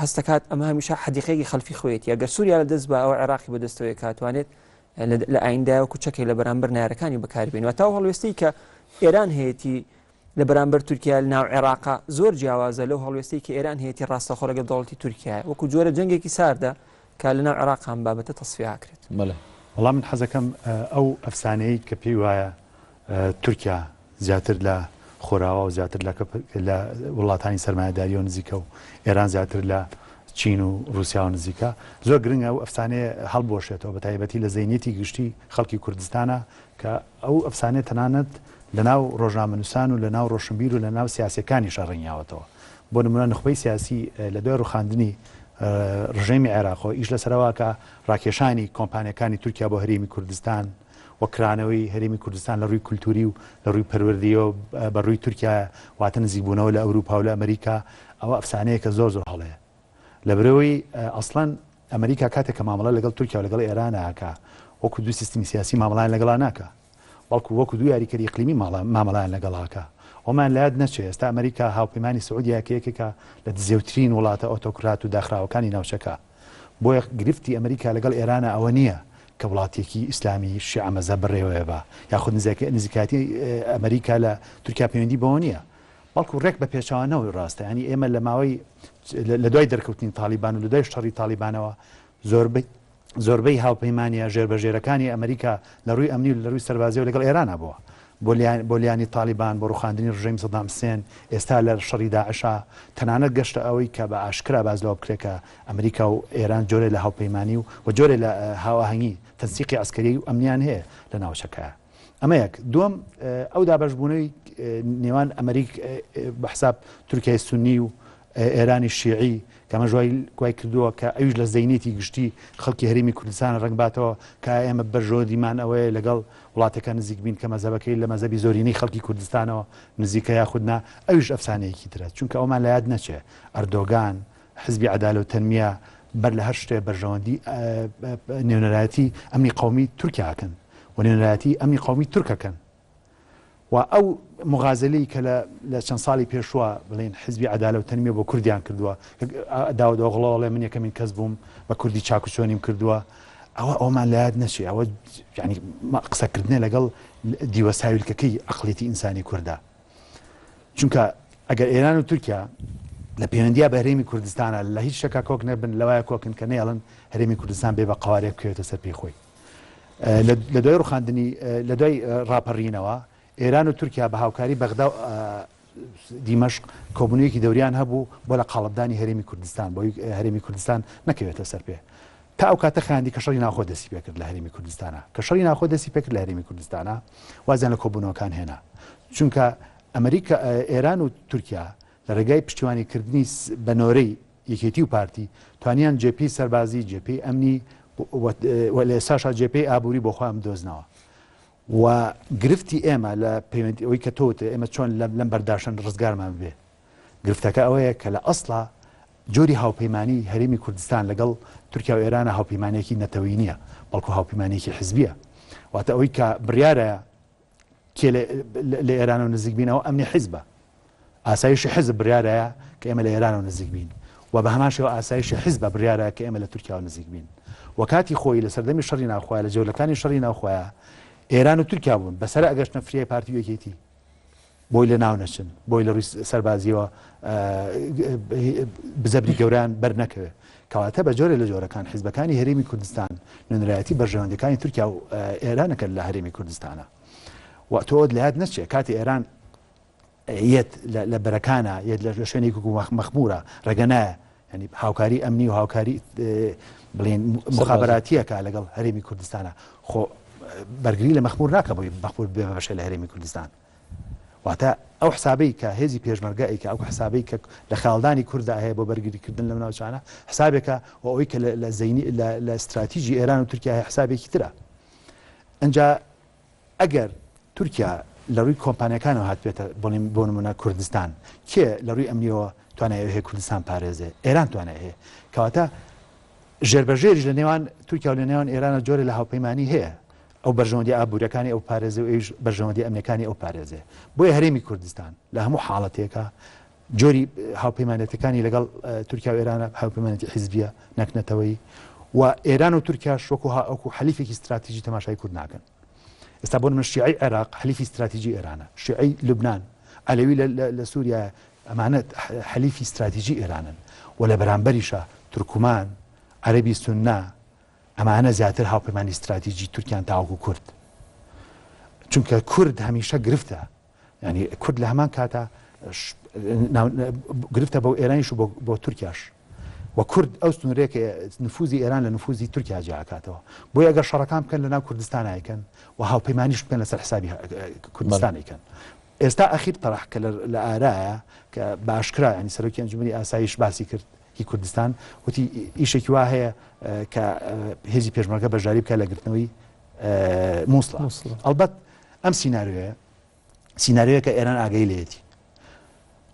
هەستەکات ئەمە هەمیشە حەدیقەیەکی خەلفی خۆیەتی، ئەگەر سووریا لە دەست بە ئەوە عێراقی بەدەستەوەی کاتوانێت لە ئایندایە وەکو چەکێک لە بەرامبەر نارەکانی بەکاربێن. واتە ئەو هەڵوێستەی کە ئێران هەیەتی لە بەرامبەر تورکیا لە ناو عێراقا زۆر جیاوازە لەو هەڵوێستەی کە ئێران هەیەتی ڕاستەخۆ لەگەڵ دەوڵەتی تورکیا، وەکو جۆرە جەنگێکی ساردە کە لە ناو عێراق ئەم بابەتە تەسفیە ئەکرێت. بەڵێ. وەڵا من حەزەکەم ئەو ئەفسانەیەی کە پێی وایە تورکیا زیاتر لە خۆراوا و زیاتر لە وڵاتانی سەرمایەداریەوە نزیکە و ئێران زیاتر لە چین و ڕووسیاوە نزیکە، زۆر گرنگە ئەو ئەفسانەیە هەڵبوەشێتەوە بە تایبەتی لە زەینیەتی گشتی خەڵکی کوردستانە کە ئەو ئەفسانەیە تەنانەت لە ناو ڕۆژنامەنووسان و لە ناو ڕۆشنبیر و لە ناو سیاسیەکانیشا ڕەنگیاوەتەوە. بۆ نمونە نوخبەی سیاسی لە دوای ڕوخاندنی ڕژێمی عێراقەوە ئیش لەسەر ئەوە ئەکا ڕاکێشانی کۆمپانیەکانی تورکیا بۆ هەرێمی کوردستان و کرانەوەی هەرێمی کوردستان لە ڕووی کولتوری و لە ڕووی پەروەردەیەوە بە ڕووی تورکیا واتە نزیکبوونەوە لە ئەوروپا و لە ئەمریکا ئەوە ئەفسانەیەکە زۆر زۆر هەڵەیە. لەبەرئەوەی ئەسڵەن ئەمریکا کاتێک کە مامەڵە لەگەڵ تورکیا و لەگەڵ ئێران ئەکا وەکو دوو سیستمی سیاسی مامەڵەیان لەگەڵا ناکا بەڵکو وەکو دوو یاریکەری ئیقلیمی مامەڵەیان لەگەڵ ئەکا. ئەومان لەیاد نەچێ ئێستا ئەمریکا هاوپەیمانی سعودیە کە یەکێکە لە دزێوترین وڵاتە ئۆتۆکرات و داخراوەکانی ناوچەکە. بۆیە گرفتی ئەمریکا لەگەڵ ئێرانە ئەوە نییە کە وڵاتێکی ئیسلامی شیعە مەزهەب بەڕێوەیە با یاخود نزیکایەتی ئەمریکا لە تورکیا پەیوەندی بەوە نییە بەڵکو ڕێک بە پێچەوانەوەی ڕاستە یانی ئێمە لە ماوەی لە دوای دەرکەوتنی تاڵیبان و لە دوای شەڕی تاڵیبانەوە زۆربەی زۆربەی هاوپەیمانیە ژێربەژێرەکانی ئەمریکا لە ڕووی ئەمنی و لە ڕووی سەربازیەوە لەگەڵ ئێرانە بووە بۆ لیانی تاڵیبان بۆ ڕوخاندنی ڕژێمی سەدام حسێن ئێستا لە شەڕی داعشا تەنانەت گەشتە ئەوەی کە بە ئاشکرا باس لەوە بکرێت کە ئەمریکا و ئێران جۆرێ لە هاوپەیمانی و و جۆرێ لە هاوئاهەنگی تەنسیقی عەسکەری و ئەمنیان هەیە لە ناوچەکە. ئەمە یەک. دووەم، ئەو دابەشبوونەی نێوان ئەمریک بە حساب تورکیای سوننی و ئێرانی شیعی کە ئەمەش وای کردووە کە ئەویش لە زەینیەتی گشتی خەڵکی هەرێمی کوردستان ڕەنگ باتەوە کە ئێمە بەرژەوەندیمان ئەوەیە لەگەڵ وڵاتەکە نزیک بین کە مەزهەبەکەی لە مەزهەبی زۆرینەی خەڵکی کوردستانەوە نزیکە یاخود نا، ئەویش ئەفسانەیەکی ترە. چونکە ئەومان لە یاد نەچێ ئەردۆگان، حزبی عەدالە و تەنمیە بەر لە هەر شتێ بەرژەوەندی نوێنەرایەتی ئەمنی قەومی تورکیا ئەکەن و نوێنەرایەتی ئەمنی قەومی تورک ئەکەن و ئەو مغازلەی کە لە چەند ساڵی پێشوە بڵێن حزبی عەدالە و تەنمیە بۆ کوردیان کردووە داود ئۆغڵۆ ئەڵێ من یەکەمین کەس بووم بە کوردی چاک و چۆنیم کردووە ئەوە ئەومان لە یاد نەچێ ئەوە یعنی قسەکردنە لەگەڵ دیوە ساویلکەکەی عەقڵیەتی ئینسانی کوردە چونکە ئەگەر ئێران و تورکیا لە پەیوەندیا بە هەرێمی کوردستانە لە هیچ شتێکا کۆک نەبن لەوایە کۆکن کە نەیەڵن هەرێمی کوردستان بێ بە قەوارەیەک بکەوێتە سەر پێی خۆی لە دوای ڕوخاندنی لە دوای ڕاپەڕینەوە ئێران و تورکیا بە هاوکاری بەغدا و دیمەشق کۆبوونەوەیەکی دەوریان هەبوو بۆ لە قاڵبدانی هەرێمی کوردستان بۆی هەرێمی کوردستان نەکەوێتە سەر پێ تا ئەو کاتە خایاندی کە شەڕی ناوخۆ دەستی پێکرد لە هەرێمی کوردستانا. کە شەڕی ناوخۆ دەستی پێکرد لە هەرێمی کوردستانا وازیان لە کۆبوونەوەکان هێنا. چونکە ئەمریکا، ئێران و تورکیا لە ڕێگای پشتیوانی کردنی بە نۆرەی یەکێتی و پارتی توانیان جێپێی سەربازی، جێپێی ئەمنی و لە ئێستاشا جێپێی ئابووری بۆ خۆیان بدۆزنەوە. و گرفتی ئێمە لە پەیوەندی ئەوەی کە تۆ وتت ئێمە چۆن لەم بەرداشەن ڕزگارمان ببێ گرفتەکە ئەوەیە کە لە ئەسڵا جۆری هاوپەیمانی هەرێمی کوردستان لەگەڵ تورکیا و ئێرانە هاوپەیمانێکی نەتەوەیی نییە، بەڵکو هاوپەیمانێکی حزبییە. واتە ئەوەی کە بڕیارە کێ لە ئێرانەوە نزیک بین ئەوە ئەمنی حزبە. ئاسایشی حزب بڕیارە کە ئێمە لە ئێرانەوە نزیک بین و بە هەمان شێوە ئاسایشی حزبە بڕیارە کە ئێمە لە تورکیاوە نزیک بین. و کاتی خۆی لە سەردەمی شەڕی ناوخۆیە لە جەولەکانی شەڕی ناوخۆیە ئێران و تورکیا بوون بەسەرە ئەگەشتنە فریای پارتی و یەکێتی. بۆی لە ناو نەچن، بۆی لە ڕووی سەربازیەوە بزەبری گەورەیان بەر نەکەوێ. کەواتە بە جۆرێ لە جۆرەکان حیزبەکانی هەرێمی کوردستان نوێنەرایەتی بەرژەوەندیەکانی تورکیا و ئێران ئەکەن لە هەرێمی کوردستانە. و تۆ لە یاد نەچێ کاتی ئێران یەت لە بەرەکانە یەت لە شوێنێک وەکو مەخمورە ڕێگە نایە ینی هاوکاری ئەمنی و هاوکاری بڵێن مخابراتیەکە لەگەڵ هەرێمی کوردستانە خۆ بەرگری لە مەخمور ناکە بۆی مەخمور بێ بەشێ لە هەرێمی کوردستان واتە ئەو حسابەی کە هێزی پێشمەرگە ئەیکا ئەو حسابەی کە لە خەیاڵدانی کوردا هەیە بۆ بەرگریکردن لەم ناوچانە حسابێکە و ئەوەی کە لە زەینی لە استراتیژی ئێران و تورکیا هەیە حسابێکی ترە ئەجا ئەگەر تورکیا لە ڕووی کۆمپانیەکانەوە هاتبێتە بڵیم بۆ نمونە کوردستان کێ لە ڕووی ئەمنیەوە توانای ئەوەی هەیە کوردستان پارێزێ ئێران توانای هەیە کەواتە. ژێربەژێریش لە نێوان تورکیا و لە نێوان ئێرانە جۆرێ لە هاوپەیمانی هەیە، ئەو بەرژەوەندی ئابووریەکانی ئەو پارێزێ و ئەویش بەرژەوەندی ئەمنیەکانی ئەو پارێزێ. بۆیە هەرێمی کوردستان لە هەموو حاڵەتێکا جۆری هاوپەیمانێتەکانی لەگەڵ تورکیا و ئێرانە هاوپەیمانێتی حیزبیە نەک نەتەوەیی و ئێران و تورکیاش وەکو وەکو حەلیفێکی ستراتیژی تەماشای کورد ناکەن. ئێستا بۆ نمونە شیعەی عێراق حەلیفی ستراتیژی ئێرانە، شیعەی لوبنان، عەلەوی لە سووریا ئەمانە حەلیفی ستراتیژی ئێرانن و لە بەرامبەریشا تورکمان، عەرەبی سوننە ئەمانە زیاتر هاوپەیمانی ستراتیژی تورکیان تاوەکو کورد. چونکە کورد هەمیشە گرفتە ینی کورد لە هەمان کاتا گرفتە بۆ ئێرانیش و بۆ تورکیاش و کورد ئەو سنوورەیە کە نفوزی ئێران لە نفوزی تورکیا جیاکاتەوە بۆیە ئەگەر شەڕەکان بکەن لەناو کوردستان ئایکەن و هاوپەیمانیش بکەن لەسەر حسابی کوردستان ئەیکەن. ئێستا ئەخیر تەرح کە لە ئارایە کە بە ئاشکرا ینی سەرۆکی ئەنجومەنی ئاسایش باسی کرد هی کوردستان وتی ئیشێکی وا هەیە کە هێزی پێشمەرگە بەشداری بکە لە گرتنەوەی مووسڵ. ئەڵبەت ئەم سیناریۆیە سیناریۆیەکە ئێران ئاگەی لێیەتی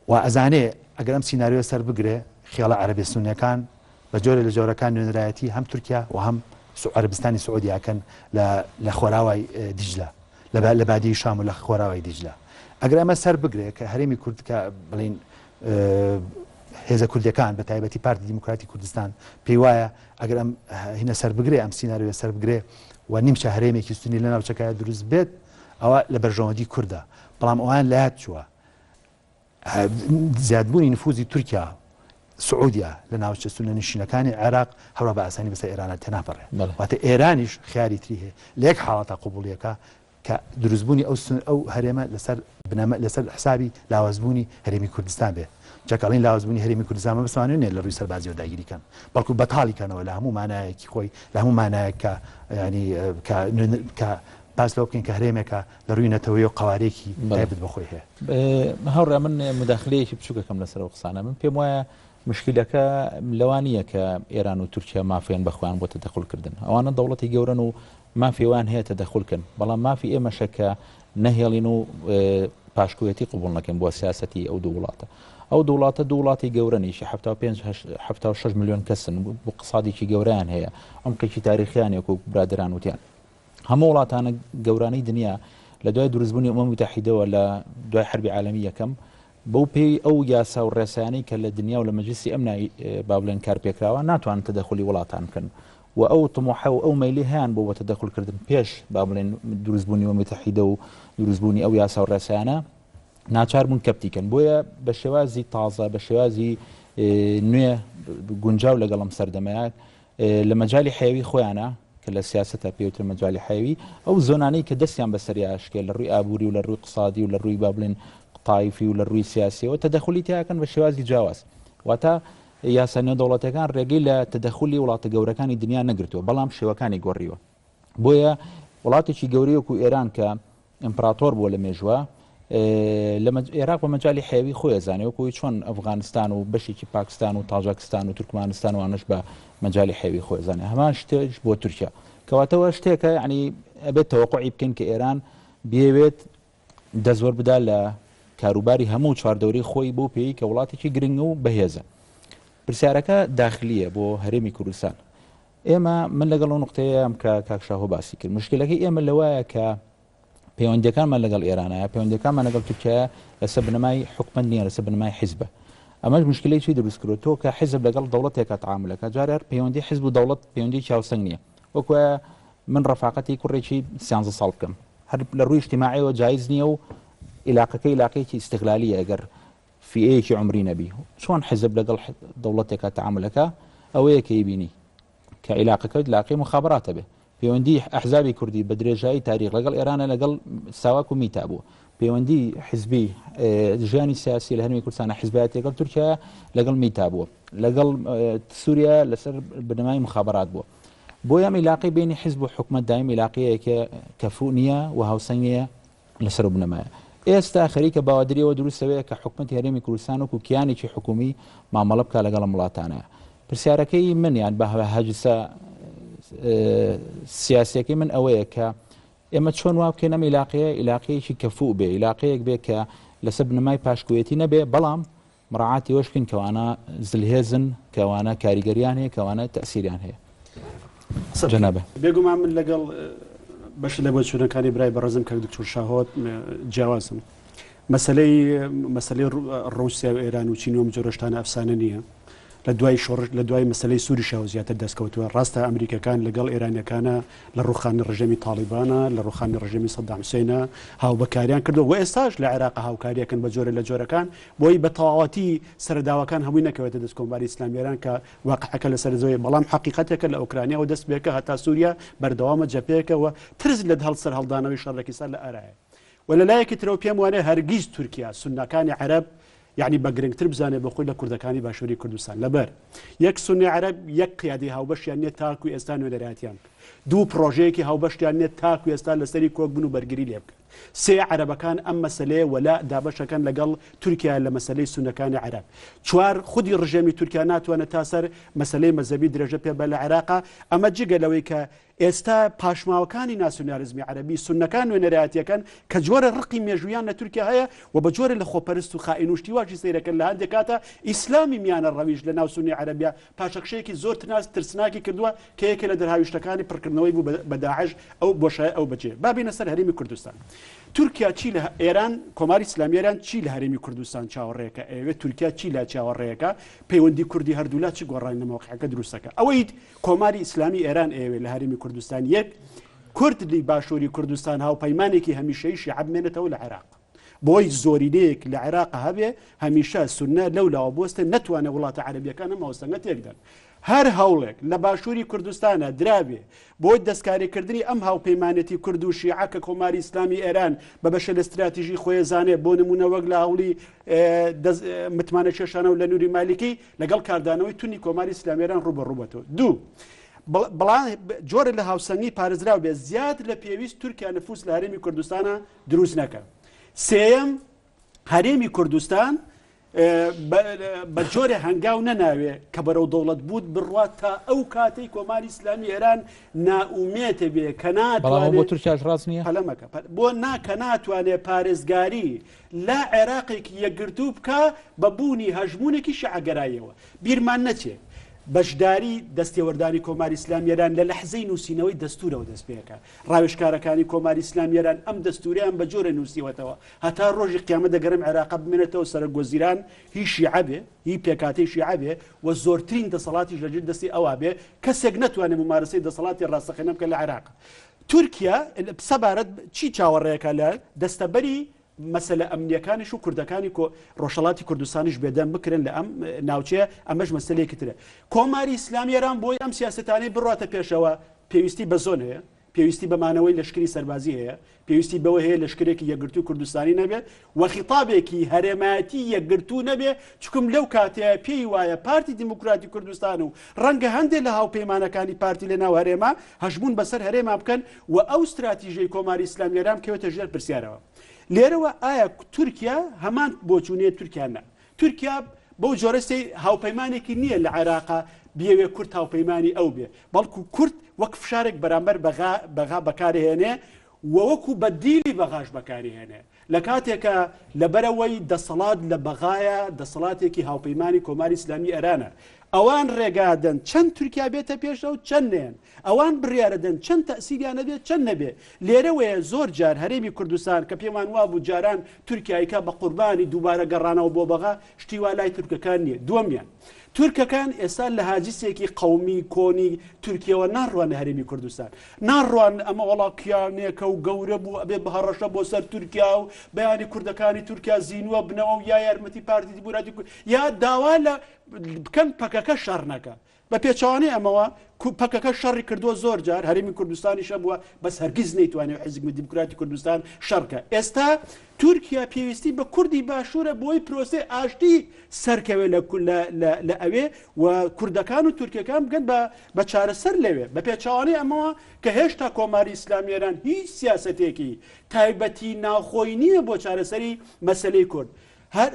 و ئەزانێ ئەگەر ئەم سیناریۆ سەر بگرێ خێڵە عەرەبی سونیەکان بە جۆرە لە جۆرەکان نوێنەرایەتی هەم تورکیا و هەم عەربستانی سعودیاکەن لە خۆراوای دیجلە لە بادی شام و لە خۆراوای دیجلە ئەگەر ئەمە سەر بگرێ کە هەرێمی کورد کە بڵین هێزە کوردەکان بە تایبەتی پارتی دیموکراتی کوردستان پێی وایە ئەگەر ئەم هینە سەر بگرێ ئەم سیناریۆ سەر بگرێ و نیمچە هەرێمێکی سونی لە ناوچەکە دروست بێت ئەوە لە بەرژەوەندی کوردە، بەڵام ئەوان لایات چووە زیادبوونی نفوزی تورکیا سعودیا لە ناوچە سونە نشینەکانی عێراق هەروە بە ئاسانی بەسەر ئێرانە تێناپەڕێ واتە ئێرانیش خیاری تری هەیە لە یەک حاڵەتا قوبوڵیەکە کە دروستبوونی ئەو ئەو هەرێمە لەسەر بنەما لەسەر حسابی لاوازبوونی هەرێمی کوردستان بێ جەکەڵین لاوازبوونی هەرێمی کوردستان مەبەستمان نییە لە ڕووی سەربازیەوە داگیری کەن بەڵکو بەتاڵی کەنەوە لە هەموو مانایەکی خۆی لە هەموو مانایەک کە ینی کە کە باس لەوە بکەین کە هەرێمێکە لە ڕووی نەتەوەیی و قەوارەیەکی تایبەت بە خۆی هەیە. هاوڕێ من مداخلەیەکی بچووکەکەم لەسەر ئەو قسانە من پێم وایە مشکلەکە لەوە نییە کە ئێران و تورکیا مافیان بە خۆیان بۆ تەدەخول کردن ئەوانە دەوڵەتی گەورەن و مافی وان هەیە تەدەخول کەن بەڵام مافی ئێمەشە کە نەهێڵین و پاشکۆیەتی قبوڵ نەکەین بۆ سیاسەتی ئەو دوو وڵاتە ئەو دوو وڵاتە دوو وڵاتی گەورەنیشی 75 76 میلیۆن کەسن بۆ قسادێکی گەورەیان هەیە عمقێکی تاریخیان یەک و برادران وتیان هەموو وڵاتانە گەورانەی دنیا لە دوای دروستبوونی ئومەم موتەحیدەوە لە دوای حەربی عالەمی یەکەم بەو پێی ئەو یاسا و ڕێسایانەی کە لە دنیا و لە مەجلیسی ئەمنا با بڵێن کار پێکراوە ناتوانن تەدەخولی وڵاتان بکەن و ئەو طموحە و ئەو مەیلی هەیان بۆ بۆ تەدەخولکردن پێش با بڵێن دروستبوونی ئومەم موتەحیدە و دروستبوونی ئەو یاسا و ڕێسایانە ناچار بوون کەپتی کەن بۆیە بە شێوازی تازە بە شێوازی نوێ گونجاو لەگەڵ ئەم سەردەمەیە لە مەجالی حەیەوی خۆیانە کە لە سیاسەتە پێوترە مەجالی حەیەوی ئەو زۆنانەی کە دەستیان بەسەریا ئەشکێ لە ڕووی ئابووری و لە ڕووی قسادی و لە ڕووی با بڵێن تایفی و لە ڕووی سیاسیەوە تەدەخولی تیاکەن بە شێوازی جیاواز واتە یاسا نێودەوڵەتەکان ڕێگەی لە تەدەخولی وڵاتە گەورەکانی دنیا نەگرتووە بەڵام شێوەکانی گۆڕیوە بۆیە وڵاتێکی گەورەی وەکو ئێران کە ئیمپراتۆر بووە لە مێژووە لە ئێراق بە مەجای حەیوی خۆی ئەزانێ وەکو چۆن ئەفغانستان و بەشێکی پاکستان و تاجاکستان و تورکمانستان وانش بە مەجای حەیوی خۆی ئەزانێ هەمان شتێک بۆ تورکیا کەواتەوە شتێکە یعنی ئەبێت تەوەقعی بکەین کە ئێران بێوێت دەستوەر بدا لە کاروباری هەموو چواردەوری خۆی بۆ پێی کە وڵاتێکی گرنگ و بەهێزە پرسیارەکە داخلیە بۆ هەرێمی کوردستان ئێمە من لەگەڵ ئەو نقطەیەم کە کاک شاهۆ باسی کرد مشکلەکەی ئێمە لەوایە کە پەیوەندیەکانمان لەگەڵ ئێرانە پەیوەندیەکانمان لەگەڵ تورکیا لەسەر بنەمای حکومەت نییە لەسەر بنەمای حیزبە ئەمەش مشکلەی چی دروست کرد تۆ کە حیزب لەگەڵ دەوڵەتێکە تعاملەکە جارێر پەیوەندی حیزب و دەوڵەت پەیوەندی چاوسەنگ نییە وەکو من ڕەفاقەتی کوڕێکی سیانزە ساڵ بکەم هەر لە ڕووی اجتماعیەوە جایز نییە و عیلاقەکە عیلاقەیەکی ئیستغلالیە ئەگەر فیئەیەکی عومری نەبی چۆن حیزب لەگەڵ دەوڵەتێکا تەعامولەکا ئەوەیە کە ئەیبینی کە عیلاقەکە لاقەی موخابەراتە بێ پەیوەندی ئەحزابی کوردی بە درێژایی تاریخ لەگەڵ ئێرانە لەگەڵ ساواک و میتا بوو پەیوەندی حزبی ژیانی سیاسی لە هەرمی کوردستانە حزبایەتی لەگەڵ تورکیا لەگەڵ میتا بووە لەگەڵ سووریا لەسەر بنەمای مخابرات بووە بۆیە عیلاقەی بینی حزب و حکومەت دایم عیلاقەیەکە کەفو نییە و هاوسەنگەیە لەسەر ئەو بنەمایە ئێستا خەریکە باوەدری ئەوە دروست دەبێت کە حکومەتی هەرێمی کوردستان وەکو کیانێکی حکومی مامەڵە بکات لەگەڵ ئەم وڵاتانە. پرسیارەکەی من یان بە هەجسە سیاسیەکەی من ئەوەیە کە ئێمە چۆن وا بکەین ئەم ئیلاقەیە ئیلاقەیەکی کەفوو بێ ئیلاقەیەک بێ کە لەسەر بنەمای پاشکۆیەتی نەبێ بەڵام مراعاتی ئەوەش بکەین کەوانە زلهێزن، کەوانە کاریگەریان هەیە، کەوانە تەئسیریان هەیە. جەنابە. بێگومان من لەگەڵ بەشی لە بۆچوونەکانی برای بەڕێزم کاک دکتۆر شاهۆت جیاوازم. مەسەلەی مەسەلەی ڕووسیا و ئێران و چین و ئەم جۆرە شتانە ئەفسانە نییە. لە دوای شۆڕش لە دوای مەسەلەی سووریشەوە زیاتر دەستکەوتووە. ڕاستە ئەمریکەکان لەگەڵ ئێرانیەکانە لە ڕووخانی ڕژێمی تاڵیبانە، لە ڕووخانی ڕژێمی سەدام حوسێنە هاوبەکاریان کردووە و ئێستاش لە عێراق هاوکاریەکەن بە جۆرە لە جۆرەکان بۆی بە تەواوەتی سەرەداوەکان هەمووی نەکەوێتە دەست کۆماری ئیسلامی ئێران کە واقعەکە لەسەر زەویە، بەڵام حەقیقەتێکە لە ئۆکرانیاوە دەست پێکە هەتا سووریا بەردەوامە جەپێکە و ترس لە هەڵ سەرهەڵدانەوەی شەڕێکی سەر لە ئارایە. و لە لایەکی ترەوە پێم وانێ هەرگیز تورکیا سوننەکانی عەرەب یعنی بە گرنگتر بزانێ بۆ خۆی لە کوردەکانی باشووری کوردستان لەبەر یەک سوننی عەرەب یەک قیادەی هاوبەشیان نیە تاکو ئێستا نوێنەرایەتیان بکەن دوو پڕۆژەیەکی هاوبەشیان نیە تاکو ئێستا لەسەری کۆک بن و بەرگری لێ بکەن سێ عەرەبەکان ئەم مەسەلەیە وەلا دابەشەکەن لەگەڵ تورکیا لە مەسەلەی سونەکانی عەرەب چوار خودی ڕژێمی تورکیا ناتوانێت تا سەر مەسەلەی مەزەبی درێژە پێ بە لە عێراقا ئەمە جگە لەوەی کە ئێستا پاشماوەکانی ناسیونالیزمی عەرەبی سوننەکان نوێنەرایەتیەکەن کە جۆرە ڕقی مێژوویان لە تورکیا هەیە و بە جۆرە لە خۆپەرست و خائین و شتی واشی سەیرەکەن لە هەندێک کاتە ئیسلامی میانە ڕەویش لە ناو سوننی عەرەبیا پاشەکشەیەکی زۆر تناس ترسناکی کردووە کە یەکێ لە دەرهاویشتەکانی پڕکردنەوەی بوو بە داعش ئەو بۆشای ئەو بەجێ با بێینە سەر هەرێمی کوردستان تورکیا چی لە ئێران کۆماری ئیسلامی ئێران چی لە هەرێمی کوردستان چاوەڕێکە ئەیەوێت تورکیا چی لا چاوەڕێیەکە پەیوەندی کوردی هەردوولا چ گۆڕانی لە مەوقعەکە دروستەکە ئەوەی کۆماری ئیسلامی ئێران ئەیەوێ لە هەرێمی کوردستان یەک کورد لی باشووری کوردستان هاوپەیمانێکی هەمیشەیی شیعە بمێنێتەوە لە عێراق بۆی زۆرینەیەک لە عێراق هەبێ هەمیشە سونە لەو لاوە بوەستێ نەتوانێت وڵاتە عەرەبیەکان ئەم هاوسەنگە تێکدەن هەر هەوڵێک لە باشووری کوردستانە درابێ بۆ دەستکاریکردنی ئەم هاوپەیمانێتی کورد و شیعە کە کۆماری ئیسلامی ئێران بە بەشە لە ستراتیژی خۆی زانێ بۆ نمونە وەک لە هەوڵی متمانە کێشانەوە لە نوری مالیکی لەگەڵ کاردانەوەی توندی کۆماری ئیسلامی ئێران ڕووبەڕوو بەتەوە. دوو، بەڵام جۆرە لە هاوسەنگی پارێزراو بێت زیاد لە پێویست تورکیا نفوس لە هەرێمی کوردستانە دروست نەکە. سێیەم، هەرێمی کوردستان بە جۆرێ هەنگاو نەناوێ کە بەرەو دەوڵەت بوت بڕوات تا ئەو کاتەی کۆماری ئیسلامی ئێران نائومێتە بێ کە ناتوانێت بۆ تورکیاش ڕاست نییە پەلەمەکە بۆ نا کە ناتوانێت پارێزگاری لە عێراقێکی یەکگرتوو بکا بە بوونی هەژموونێکی شیعەگەراییەوە. بیرمان نەچێ بەشداری دەستێوەردانی کۆماری ئیسلامی ئێران لە لەحزەی نووسینەوەی دەستوورەوە دەست پێکا. ڕاوێژکارەکانی کۆماری ئیسلامی ئێران ئەم دەستوورەیان بە جۆرێ نووسیوەتەوە هەتا ڕۆژی قیامەت دەگەر ئەم عێراقە بمێنێتەوە سەرۆکوەزیران هی شیعە بێ، هی پێکهاتەی شیعە بێ و زۆرترین دەسەڵاتیش لە ژێر دەستی ئەوا بێ، کەسێک نەتوانێ مومارەسەی دەسەڵاتی ڕاستەقینە بکا لە عێراق. تورکیا سەبارەت چی چاوەڕێکە لە دەستەبەری مەسەلە ئەمنیەکانیش و کوردەکانی ڕۆژهەڵاتی کوردستانیش بێدەنگ بکرێن لە ئەم ناوچەیە ئەمەش مەسەلەیەکی ترە کۆماری ئیسلامی ئێران بۆی ئەم سیاسەتانەی بڕاتە پێشەوە پێویستی بە زۆن هەیە پێویستی بە مانەوەی لەشکری سەربازی هەیە پێویستی بەوە هەیە لەشکرێکی یەکگرتوو کوردستانی نەبێت و خیتابێکی هەرێمایەتی یەکگرتوو نەبێ چکم لەو کاتەیە پێی وایە پارتی دیموکراتی کوردستان و ڕەنگە هەندێک لە هاوپەیمانەکانی پارتی لە ناو هەرێما هەژموون بەسەر هەرێما بکەن و ئەو ستراتیژەی کۆماری ئیسلامی ئێران بکەوێتە ژێر پرسیارەوە. لێرەوە ئایا تورکیا هەمان بۆچوونەیە تورکیا نا. تورکیا بەو جۆرە سەی هاوپەیمانێکی نییە لە عێراقا بیەوێ کورد هاوپەیمانی ئەو بێ، بەڵکو کورد وەک فشارێک بەرامبەر بەغا بەغا بەکارهێنێ و وەکو بەدیلی بەغاش بەکاریهێنێ. لە کاتێکا لەبەرئەوەی دەسەڵات لە بەغایە دەسەڵاتێکی هاوپەیمانی کۆماری ئیسلامی ئێرانە ئەوان ڕێگادەن چەند تورکیا بێتە پێشەوە چەند نێن ئەوان بڕیارەدەن چەند تەسیریان نەبێت چەند نەبێ لێرەوەیە زۆر جار هەرێمی کوردستان کە پێمان وابوو جاران تورکیایکە بە قوربانی دووبارە گەڕانەوە بۆ بەغا شتی وا لای تورکەکان نییە دووەمیان تورکەکان ئێستا لە هاجسێکی قەومی کۆنی تورکیەوە ناڕوانە هەرێمی کوردستان ناڕوان ئەمە وەڵا کیانێکە و گەورە بوو ئەبێ بەهەڕەشە بۆ سەر تورکیا و بەیانی کوردەکانی تورکیا زینووە بنەوە و یا یارمەتی پارتی دیموکراتی یا داوا لە بکەن پەکەکە شەڕ نەکە بە پێچەوانەی ئەمەوە پەکەکە شەڕی کردووە زۆر جار هەرێمی کوردستانیش هەبووە بەس هەرگیز نەیتوانێت حیزب دیموکراتی کوردستان شەڕکە ئێستا تورکیا پێویستی بە کوردی باشوورە بۆی پرۆسەی ئاشتی سەرکەوێت لە ئەوێ و کوردەکان و تورکەکان بگەن بە چارەسەر لەوێ بە پێچەوانەی ئەمەوە کە هێشتا کۆماری ئیسلامی ئێران هیچ سیاسەتێکی تایبەتی ناوخۆی نییە بۆ چارەسەری مەسەلەی کورد هەر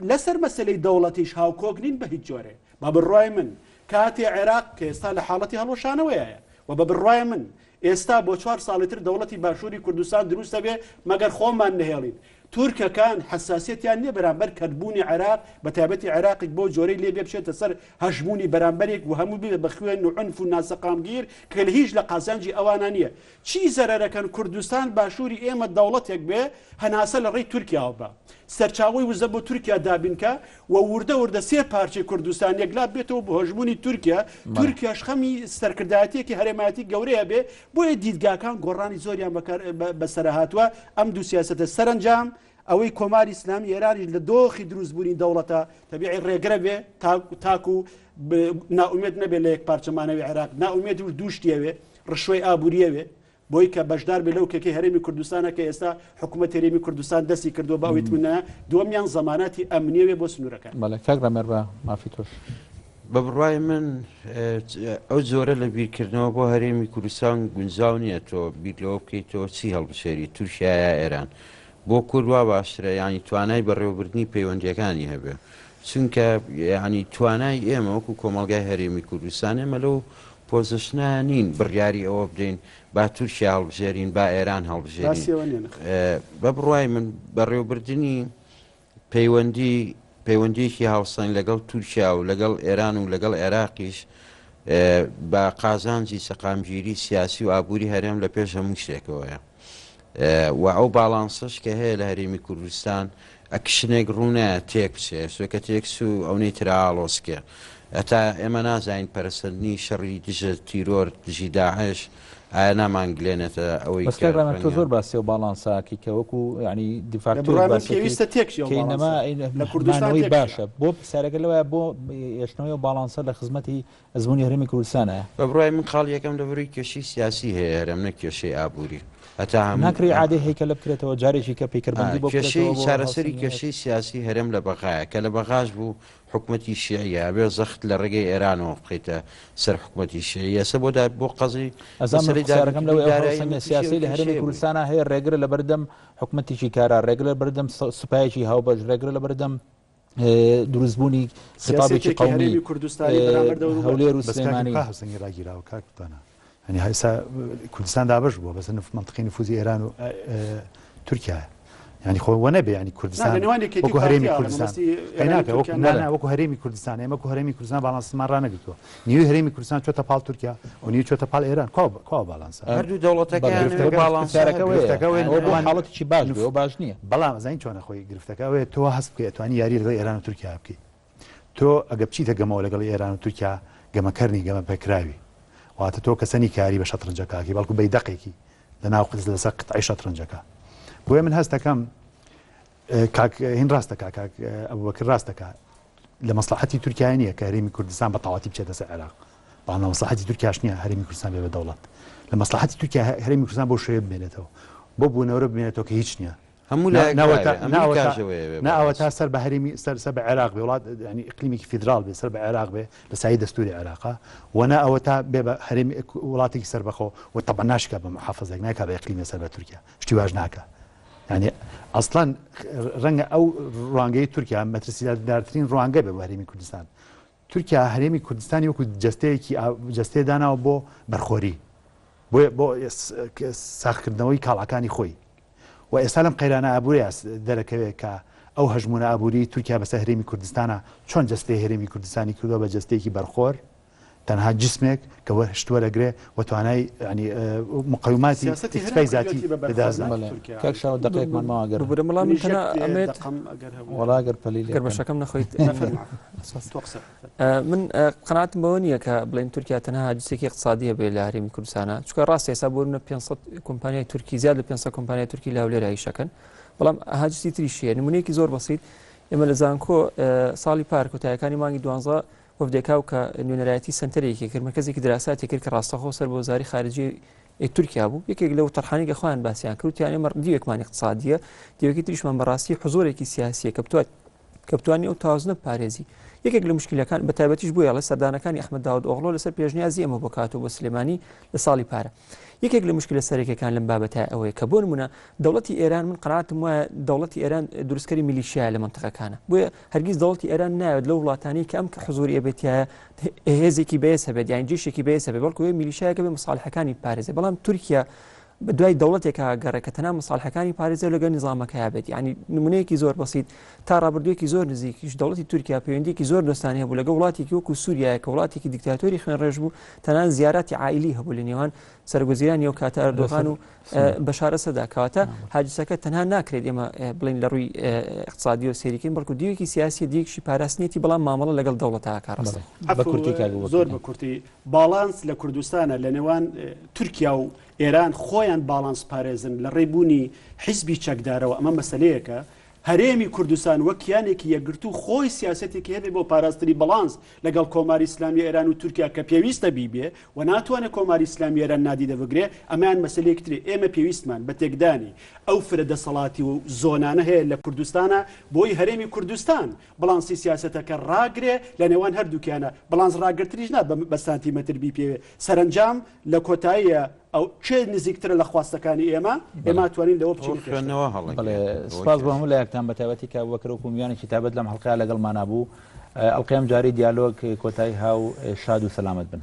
لەسەر مەسەلەی دەوڵەتیش هاوکۆک نین بە هیچ جۆرێ بە بڕوای من کاتێ عێراق کە ئێستا لە حاڵەتی هەڵوەشانەوەیە و بە بڕوای من ئێستا بۆ چوار ساڵی تر دەوڵەتی باشووری کوردستان دروست دەبێ مەگەر خۆمان نەهێڵین. تورکەکان حەساسیەتیان نیە بەرامبەر کەرتبوونی عێراق بەتایبەتی عێراقێک بەو جۆرەی لێ بێ بچێتە سەر هەژموونی بەرامبەرێک و هەموو ببێ بە خوێن و عونف و ناسەقامگیر کە لە هیچ لە قازانجی ئەوانە نیە. چی زەرەرەکەن کوردستان باشووری ئێمە دەوڵەتێک بێ هەناسە لە ڕێی تورکیاوە با سەرچاوەی وزە بۆ تورکیا دابین کا و وردە وردە سێ پارچەی کوردستان یەکلا بێتەوە بۆ هەژموونی تورکیا، تورکیاش خەمی سەرکردایەتیەکی هەرێمایەتی گەورەی هەبێ، بۆیە دیدگاکان گۆڕانی زۆریان بەسەرا هاتووە، ئەم دوو سیاسەتە سەرەنجام ئەوەی کۆماری ئیسلامی ئێرانیش لە دۆخی دروستبوونی دەوڵەتە تەبیعی ڕێگرە بێ تاکو نائومێد نەبێ لە یەکپارچە مانەوەی عێراق، نائومێد و دوو شتی ئەوێ، ڕشوەی ئابووری ئەوێ، بۆی کە بەشدار بێ لەو کێکەی هەرێمی کوردستانە کە ئێستا حکوومەت هەرێمی کوردستان دەستی کردووە بە ئەوەی تمنە دووەمیان زەماناتی ئەمنیەوێ بۆ سنوورەکان. بەڵێ کاک ڕامێر بە مافی تۆش. بە بڕوای من ئەو جۆرە لە بیرکردنەوە بۆ هەرێمی کوردستان گونجاو نییە تۆ بیر لەوە بکەیتەوە چی هەڵبژێری تورکیا یا ئێران بۆ کورد وا باشترە یانی توانای بەڕێوەبردنی پەیوەندیەکانی هەبێ چونکە یانی توانای ئێمە وەکو کۆمەڵگای هەرێمی کوردستان ئێمە لەو پۆزشنە نین بڕیاری ئەوە بدەین با تورکیا هەڵبژێرین با ئێران هەڵبژێرین بە بڕوای من بەڕێوەبردنی پەیوەندی پەیوەندیەکی هاوسەنگ لەگەڵ تورکیا و لەگەڵ ئێران و لەگەڵ عێراقیش بە قازانجی سەقامگیری سیاسی و ئابووری هەرێم لە پێش هەموو شتێکەوەیە و ئەو باڵانسەش کە هەیە لە هەرێمی کوردستان ئەکشنێک ڕوونایە تێک بچێ سوێکە تێکسوو ئەونەی تر ئاڵۆزکێ هەتا ئێمە نازانین پەرەسەندنی شەڕی دژە تیرۆر دژی داعش ئایا نامانگلێنێتە ئەوەی بەس کاک ڕامان تۆ زۆر باسی ئەو باڵانسە ئەکەی کە وەکو یعنی دیفاکتۆر بڕای من باسی ئەکەی پێویستە تێکچی ئەو کە ئینەما باڵانسە لە کوردستان مانەوەی تێکچی. باشە بۆ پرسیارەکە لەوەیە بۆ هێشتنەوەی ئەو باڵانسە لە خزمەتی ئەزموونی هەرێمی کوردستانە؟ بە بڕوای من خاڵی یەکەم لەبەرەی کێشەی سیاسی هەیە هەرێم نەک کێشەی ئابووری هەتا هەموو ناکرێ ئیعادەی هەیکەلە بکرێتەوە جارێکی کە پەیکەربەندی بۆ کێشەی بکرێتەوە بۆ چارەسەری هاوسەنگی هێز؟ کێشەی سیاسی هەرێم لە بەغایە کە لە بەغاش بوو حکومەتی شیعیە ئەبێ زەخت لە ڕێگەی ئێرانەوە بخەیتە سەر حکومەتی شیعی ئێستا بۆ دا بۆ قەزی ئەزانم من مەسەلەی پرسیارەکەم دابینکردنی لەوەی ئەو دارایی هاوسەنگە ئەمە تووشی ئەو سیاسەی لە هەرێمی کێشەیە بووین. کوردستانا هەیە ڕێگرە لەبەردەم حکومەتێکی کارا ڕێگرە لەبەردەم سوپایەکی هاوبەش ڕێگرە لەبەردەم دروستبوونی خیتابێکی سیاسەتێکی قەومی هەرێمی کوردستانی بەرامبەر دەوروبەر. هەولێر و بەس کاک سلێمانی. کا هاوسەنگی ڕاگیراوە کاک توانا یانی ئێستا کوردستان دابەش بووە بەسەر مەنتقەی نفوزی ئێران و تورکیایە یانی خۆ وە نەبێ ینی کوردستان لە نێوان یەکێتی وەکو هەرێمی پارتیا، کوردستان مەبەستی ئێران و ناکە وەکو تورکیا نا نەبێ. نا وەکو هەرێمی کوردستان ئێمە وەکو هەرێمی کوردستان باڵانسمان ڕانەگرتووە نیوی هەرێمی کوردستان چۆتە پاڵ تورکیا و نیوی چۆتە پاڵ ئێران کوا کوا باڵانسە هەردوو دەوڵەتەکەیان گرفتەکە باڵانسە پرسیارەکە هەبێ. ئەوەیە. گرفتەکە ئەوەیە ئەوە بۆ ئەوان حاڵەتێکی باش بێ ئەوە باش نییە. بەڵام ئەزانی چۆنە خۆی گرفتەکە ئەوەیە تۆ هەست بکەی ئەتوانی یاری لەگەڵ ئێران و تورکیا بکەی تۆ ئەگە بچیتە گەمەوە لەگەڵ ئێران و تورکیا گەمەکەر نی گەمە پێکراوی واتە تۆ کەسە نی کاری بە شەترنجەکە ئەکەی بەڵکو بەیدەقێکی لە ناو قدس لەسەر قطعی شەترنجەکە بۆیە من هەست دەکەم کاک هین ڕاست دەکا کاک ئەبوبەکر ڕاست دەکا لە مەسڵەحەتی تورکیا نییە کە هەرێمی کوردستان بە تەواتی بچێتە سەر عێراق بەڵام لە مەسڵەحەتی تورکیاش نییە هەرێمی کوردستان بێ بە دەوڵەت لە مەسڵەحەتی تورکیا هەرێمی کوردستان بۆ شوێ بمێنێتەوە بۆ بوونەوەرە بمێنێتەوە کە هیچ نییە هەموو لایەک وایە، ئەمریکاش ئەوەیەوێ نا بەڕاستی. ئەوەتا سەر بە هەرێمی سەر سەر بە عێراق بێ وڵات یانی ئیقلیمێکی فیدراڵ بێ سەر بە عێراق بێ لە سایەی دەستووری عێراقا و نا ئەوەتا بێ بە هەرێمی وڵاتێکی سەربەخۆ و تەبعەن ناشکا بە محافەزێک ناکا بە ئیقلیمێ سەر بە تورکیا شتی واش ناکا یانی ئەسڵەن ڕەنگە ئەو ڕوانگەی تورکیا مەترسیدارترین ڕوانگە بێ بۆ هەرێمی کوردستان تورکیا هەرێمی کوردستانی وەکو جەستەیەکی جەستەیە داناوە بۆ بەرخۆری بۆ بۆ ساخکردنەوەی کاڵاکانی خۆی و ئێستا لەم قەیرانە ئابووریە دەرەکەوێت کە ئەو هەژمونە ئابووری تورکیا بەسەر هەرێمی کوردستانە چۆن جەستەی هەرێمی کوردستانی کردووە بە جەستەیەکی بەرخۆر تەنها جسمێک کە شت وەرەگرێ و توانای ینی مقەوماتی سیاسەتی هەرێم ئیکتفای زاتی کردوویەتی بە بەرخۆر لەدەست نەک ناکات. تورکیا. کاک شاوە دەقەیەکمان ماوە گەر ببورە بەڵام منیش تەنها یەک ئەمەوێت دەقەم ئەگەر هەبوو. وەڵا گەر پەلی لێ گەر بکەن. بەشەکەم نەخۆیت نەفەرما. سپاس. تۆ قسە بکە. من قەناعەتم بەوە نییە کە بڵێن تورکیا تەنها هاجسێکی اقتصادیە بێ لە هەرێمی کوردستانە چونکە ڕاستە ئێستا بۆ نمونە 500 کۆمپانیای تورکی زیاد لە 500 کۆمپانیای تورکی لە هەولێر ئیشەکەن بەڵام هاجسی تریش هەیە نمونەیەکی زۆر بەسیت ئێمە لە زانکۆ ساڵی پار کۆتایەکانی مانگی دوانزە وەفدێکاو کە نوێنەرایەتی سەنتەرێکی کرد، مەرکەزێکی دراساتی کرد کە ڕاستەخۆ سەر بە وەزاری خارجی تورکیا بوو، یەکێک لەو تەرحانەی کە خۆیان باسیان کرد وتیان ئێمە دیوێکمان ئیقتسادییە، دیوێکی تریشمان بەڕاستی حزوورێکی سیاسییە کە بتوانێت کە بتوانانی ئەو تەوازنە بپارێزی. یەکێک لە مشکلەکان بە تایبەتیش بۆیە ئەڵێ سەردانەکانی ئەحمەد داود ئۆغڵۆ لەسەر پێشنیازی ئێمە بۆ کاتۆ بۆ سلێمانی لە ساڵی پارە. یەکێک لە مشکلە سەرەکیەکان لەم بابەتە ئەوەیە کە بۆ نمونە دەوڵەتی ئێران من قەناعەتم وایە دەوڵەتی ئێران دروستکەری میلیشیایە لە مەنتقەکانە بۆیە هەرگیز دەوڵەتی ئێران ناوێت لەو وڵاتانەی کە ئەم کە حزوری ئەبێتیایە هێزێکی بەهێز هەبێت یان جێشێکی بەهێز هەبێت بەڵکو میلیشیایەکە بێ مصالحەکانی بپارێزێ بەڵام تورکیا بە دوای دەوڵەتێکا گەڕێ کە تەنها مەساڵحەکانی پارێزێ و لەگەڵ نیزامەکەیا بێت. یانی نمونەیەکی زۆر بەسیت تا ڕابردوویەکی زۆر نزیکیش دەوڵەتی تورکیا پەیوەندیەکی زۆر دۆستانەی هەبوو لەگەڵ وڵاتێکی وەکو سووریایە کە وڵاتێکی دیکتاتۆری خوێنڕێژ بوو، تەنانەت زیاراتی عائیلی هەبوو لە نێوان سەرۆکوەزیرانی ئەو کاتە ئەردۆغان و بەشار ئەسەدا. کەواتە هاجسەکە تەنها ناکرێت ئێمە بڵێین لە ڕووی اقتصادیەوە سەیریکەین، بەڵکو دیوێکی سیاسیە، دیوێکیشی پاراستنیەتی، بەڵام مامەڵە لەگەڵ دەوڵەتە ئاکا ڕاستە. بە کورتی کاک بوبەکر. زۆر بە کورتی باڵانس لە کوردستانە لە نێوان تورکیا و ئێران خۆیان باڵانس پارێزن لە ڕێی بوونی حیزبی چەکدارەوە، ئەمە مەسەلەیەکە. هەرێمی کوردستان وەک کیانێکی یەکگرتوو خۆی سیاسەتێکی هەبێ بۆ پاراستنی بەڵانس لەگەڵ کۆماری ئیسلامی ئێران و تورکیا کە پێویستە بیبێ و ناتوانێ کۆماری ئیسلامی ئێران نادیدە بگرێ، ئەمەیان مەسەلەیەکی ترە. ئێمە پێویستمان بە تێکدانی ئەو فرە دەسەڵاتی و زۆنانە هەیە لە کوردستانا بۆی هەرێمی کوردستان بڵانسی سیاسەتەکە ڕاگرێ لە نێوان هەردووکیانە، بڵانس ڕاگرتنیش نا بە سانتیمەتر بیپێوێ، سەرەنجام لە کۆتاییە ئەو کێ نزیکترە لە خواستەکانی ئێمە، ئێمە ئەتوانین لەوە بچینە پێشتر. خوێندنەوە هەڵەگرێ. بەڵێ سپاس بۆ هەموو لایەکتان بە تایبەتی کاک بەکر وەکوو میوانێکی تایبەت لەم حەڵقەیە لەگەڵمانا بوو. ئەڵقەی ئەمجارەی دیالۆگ کۆتایی هاو شاد و سەلامەت بن.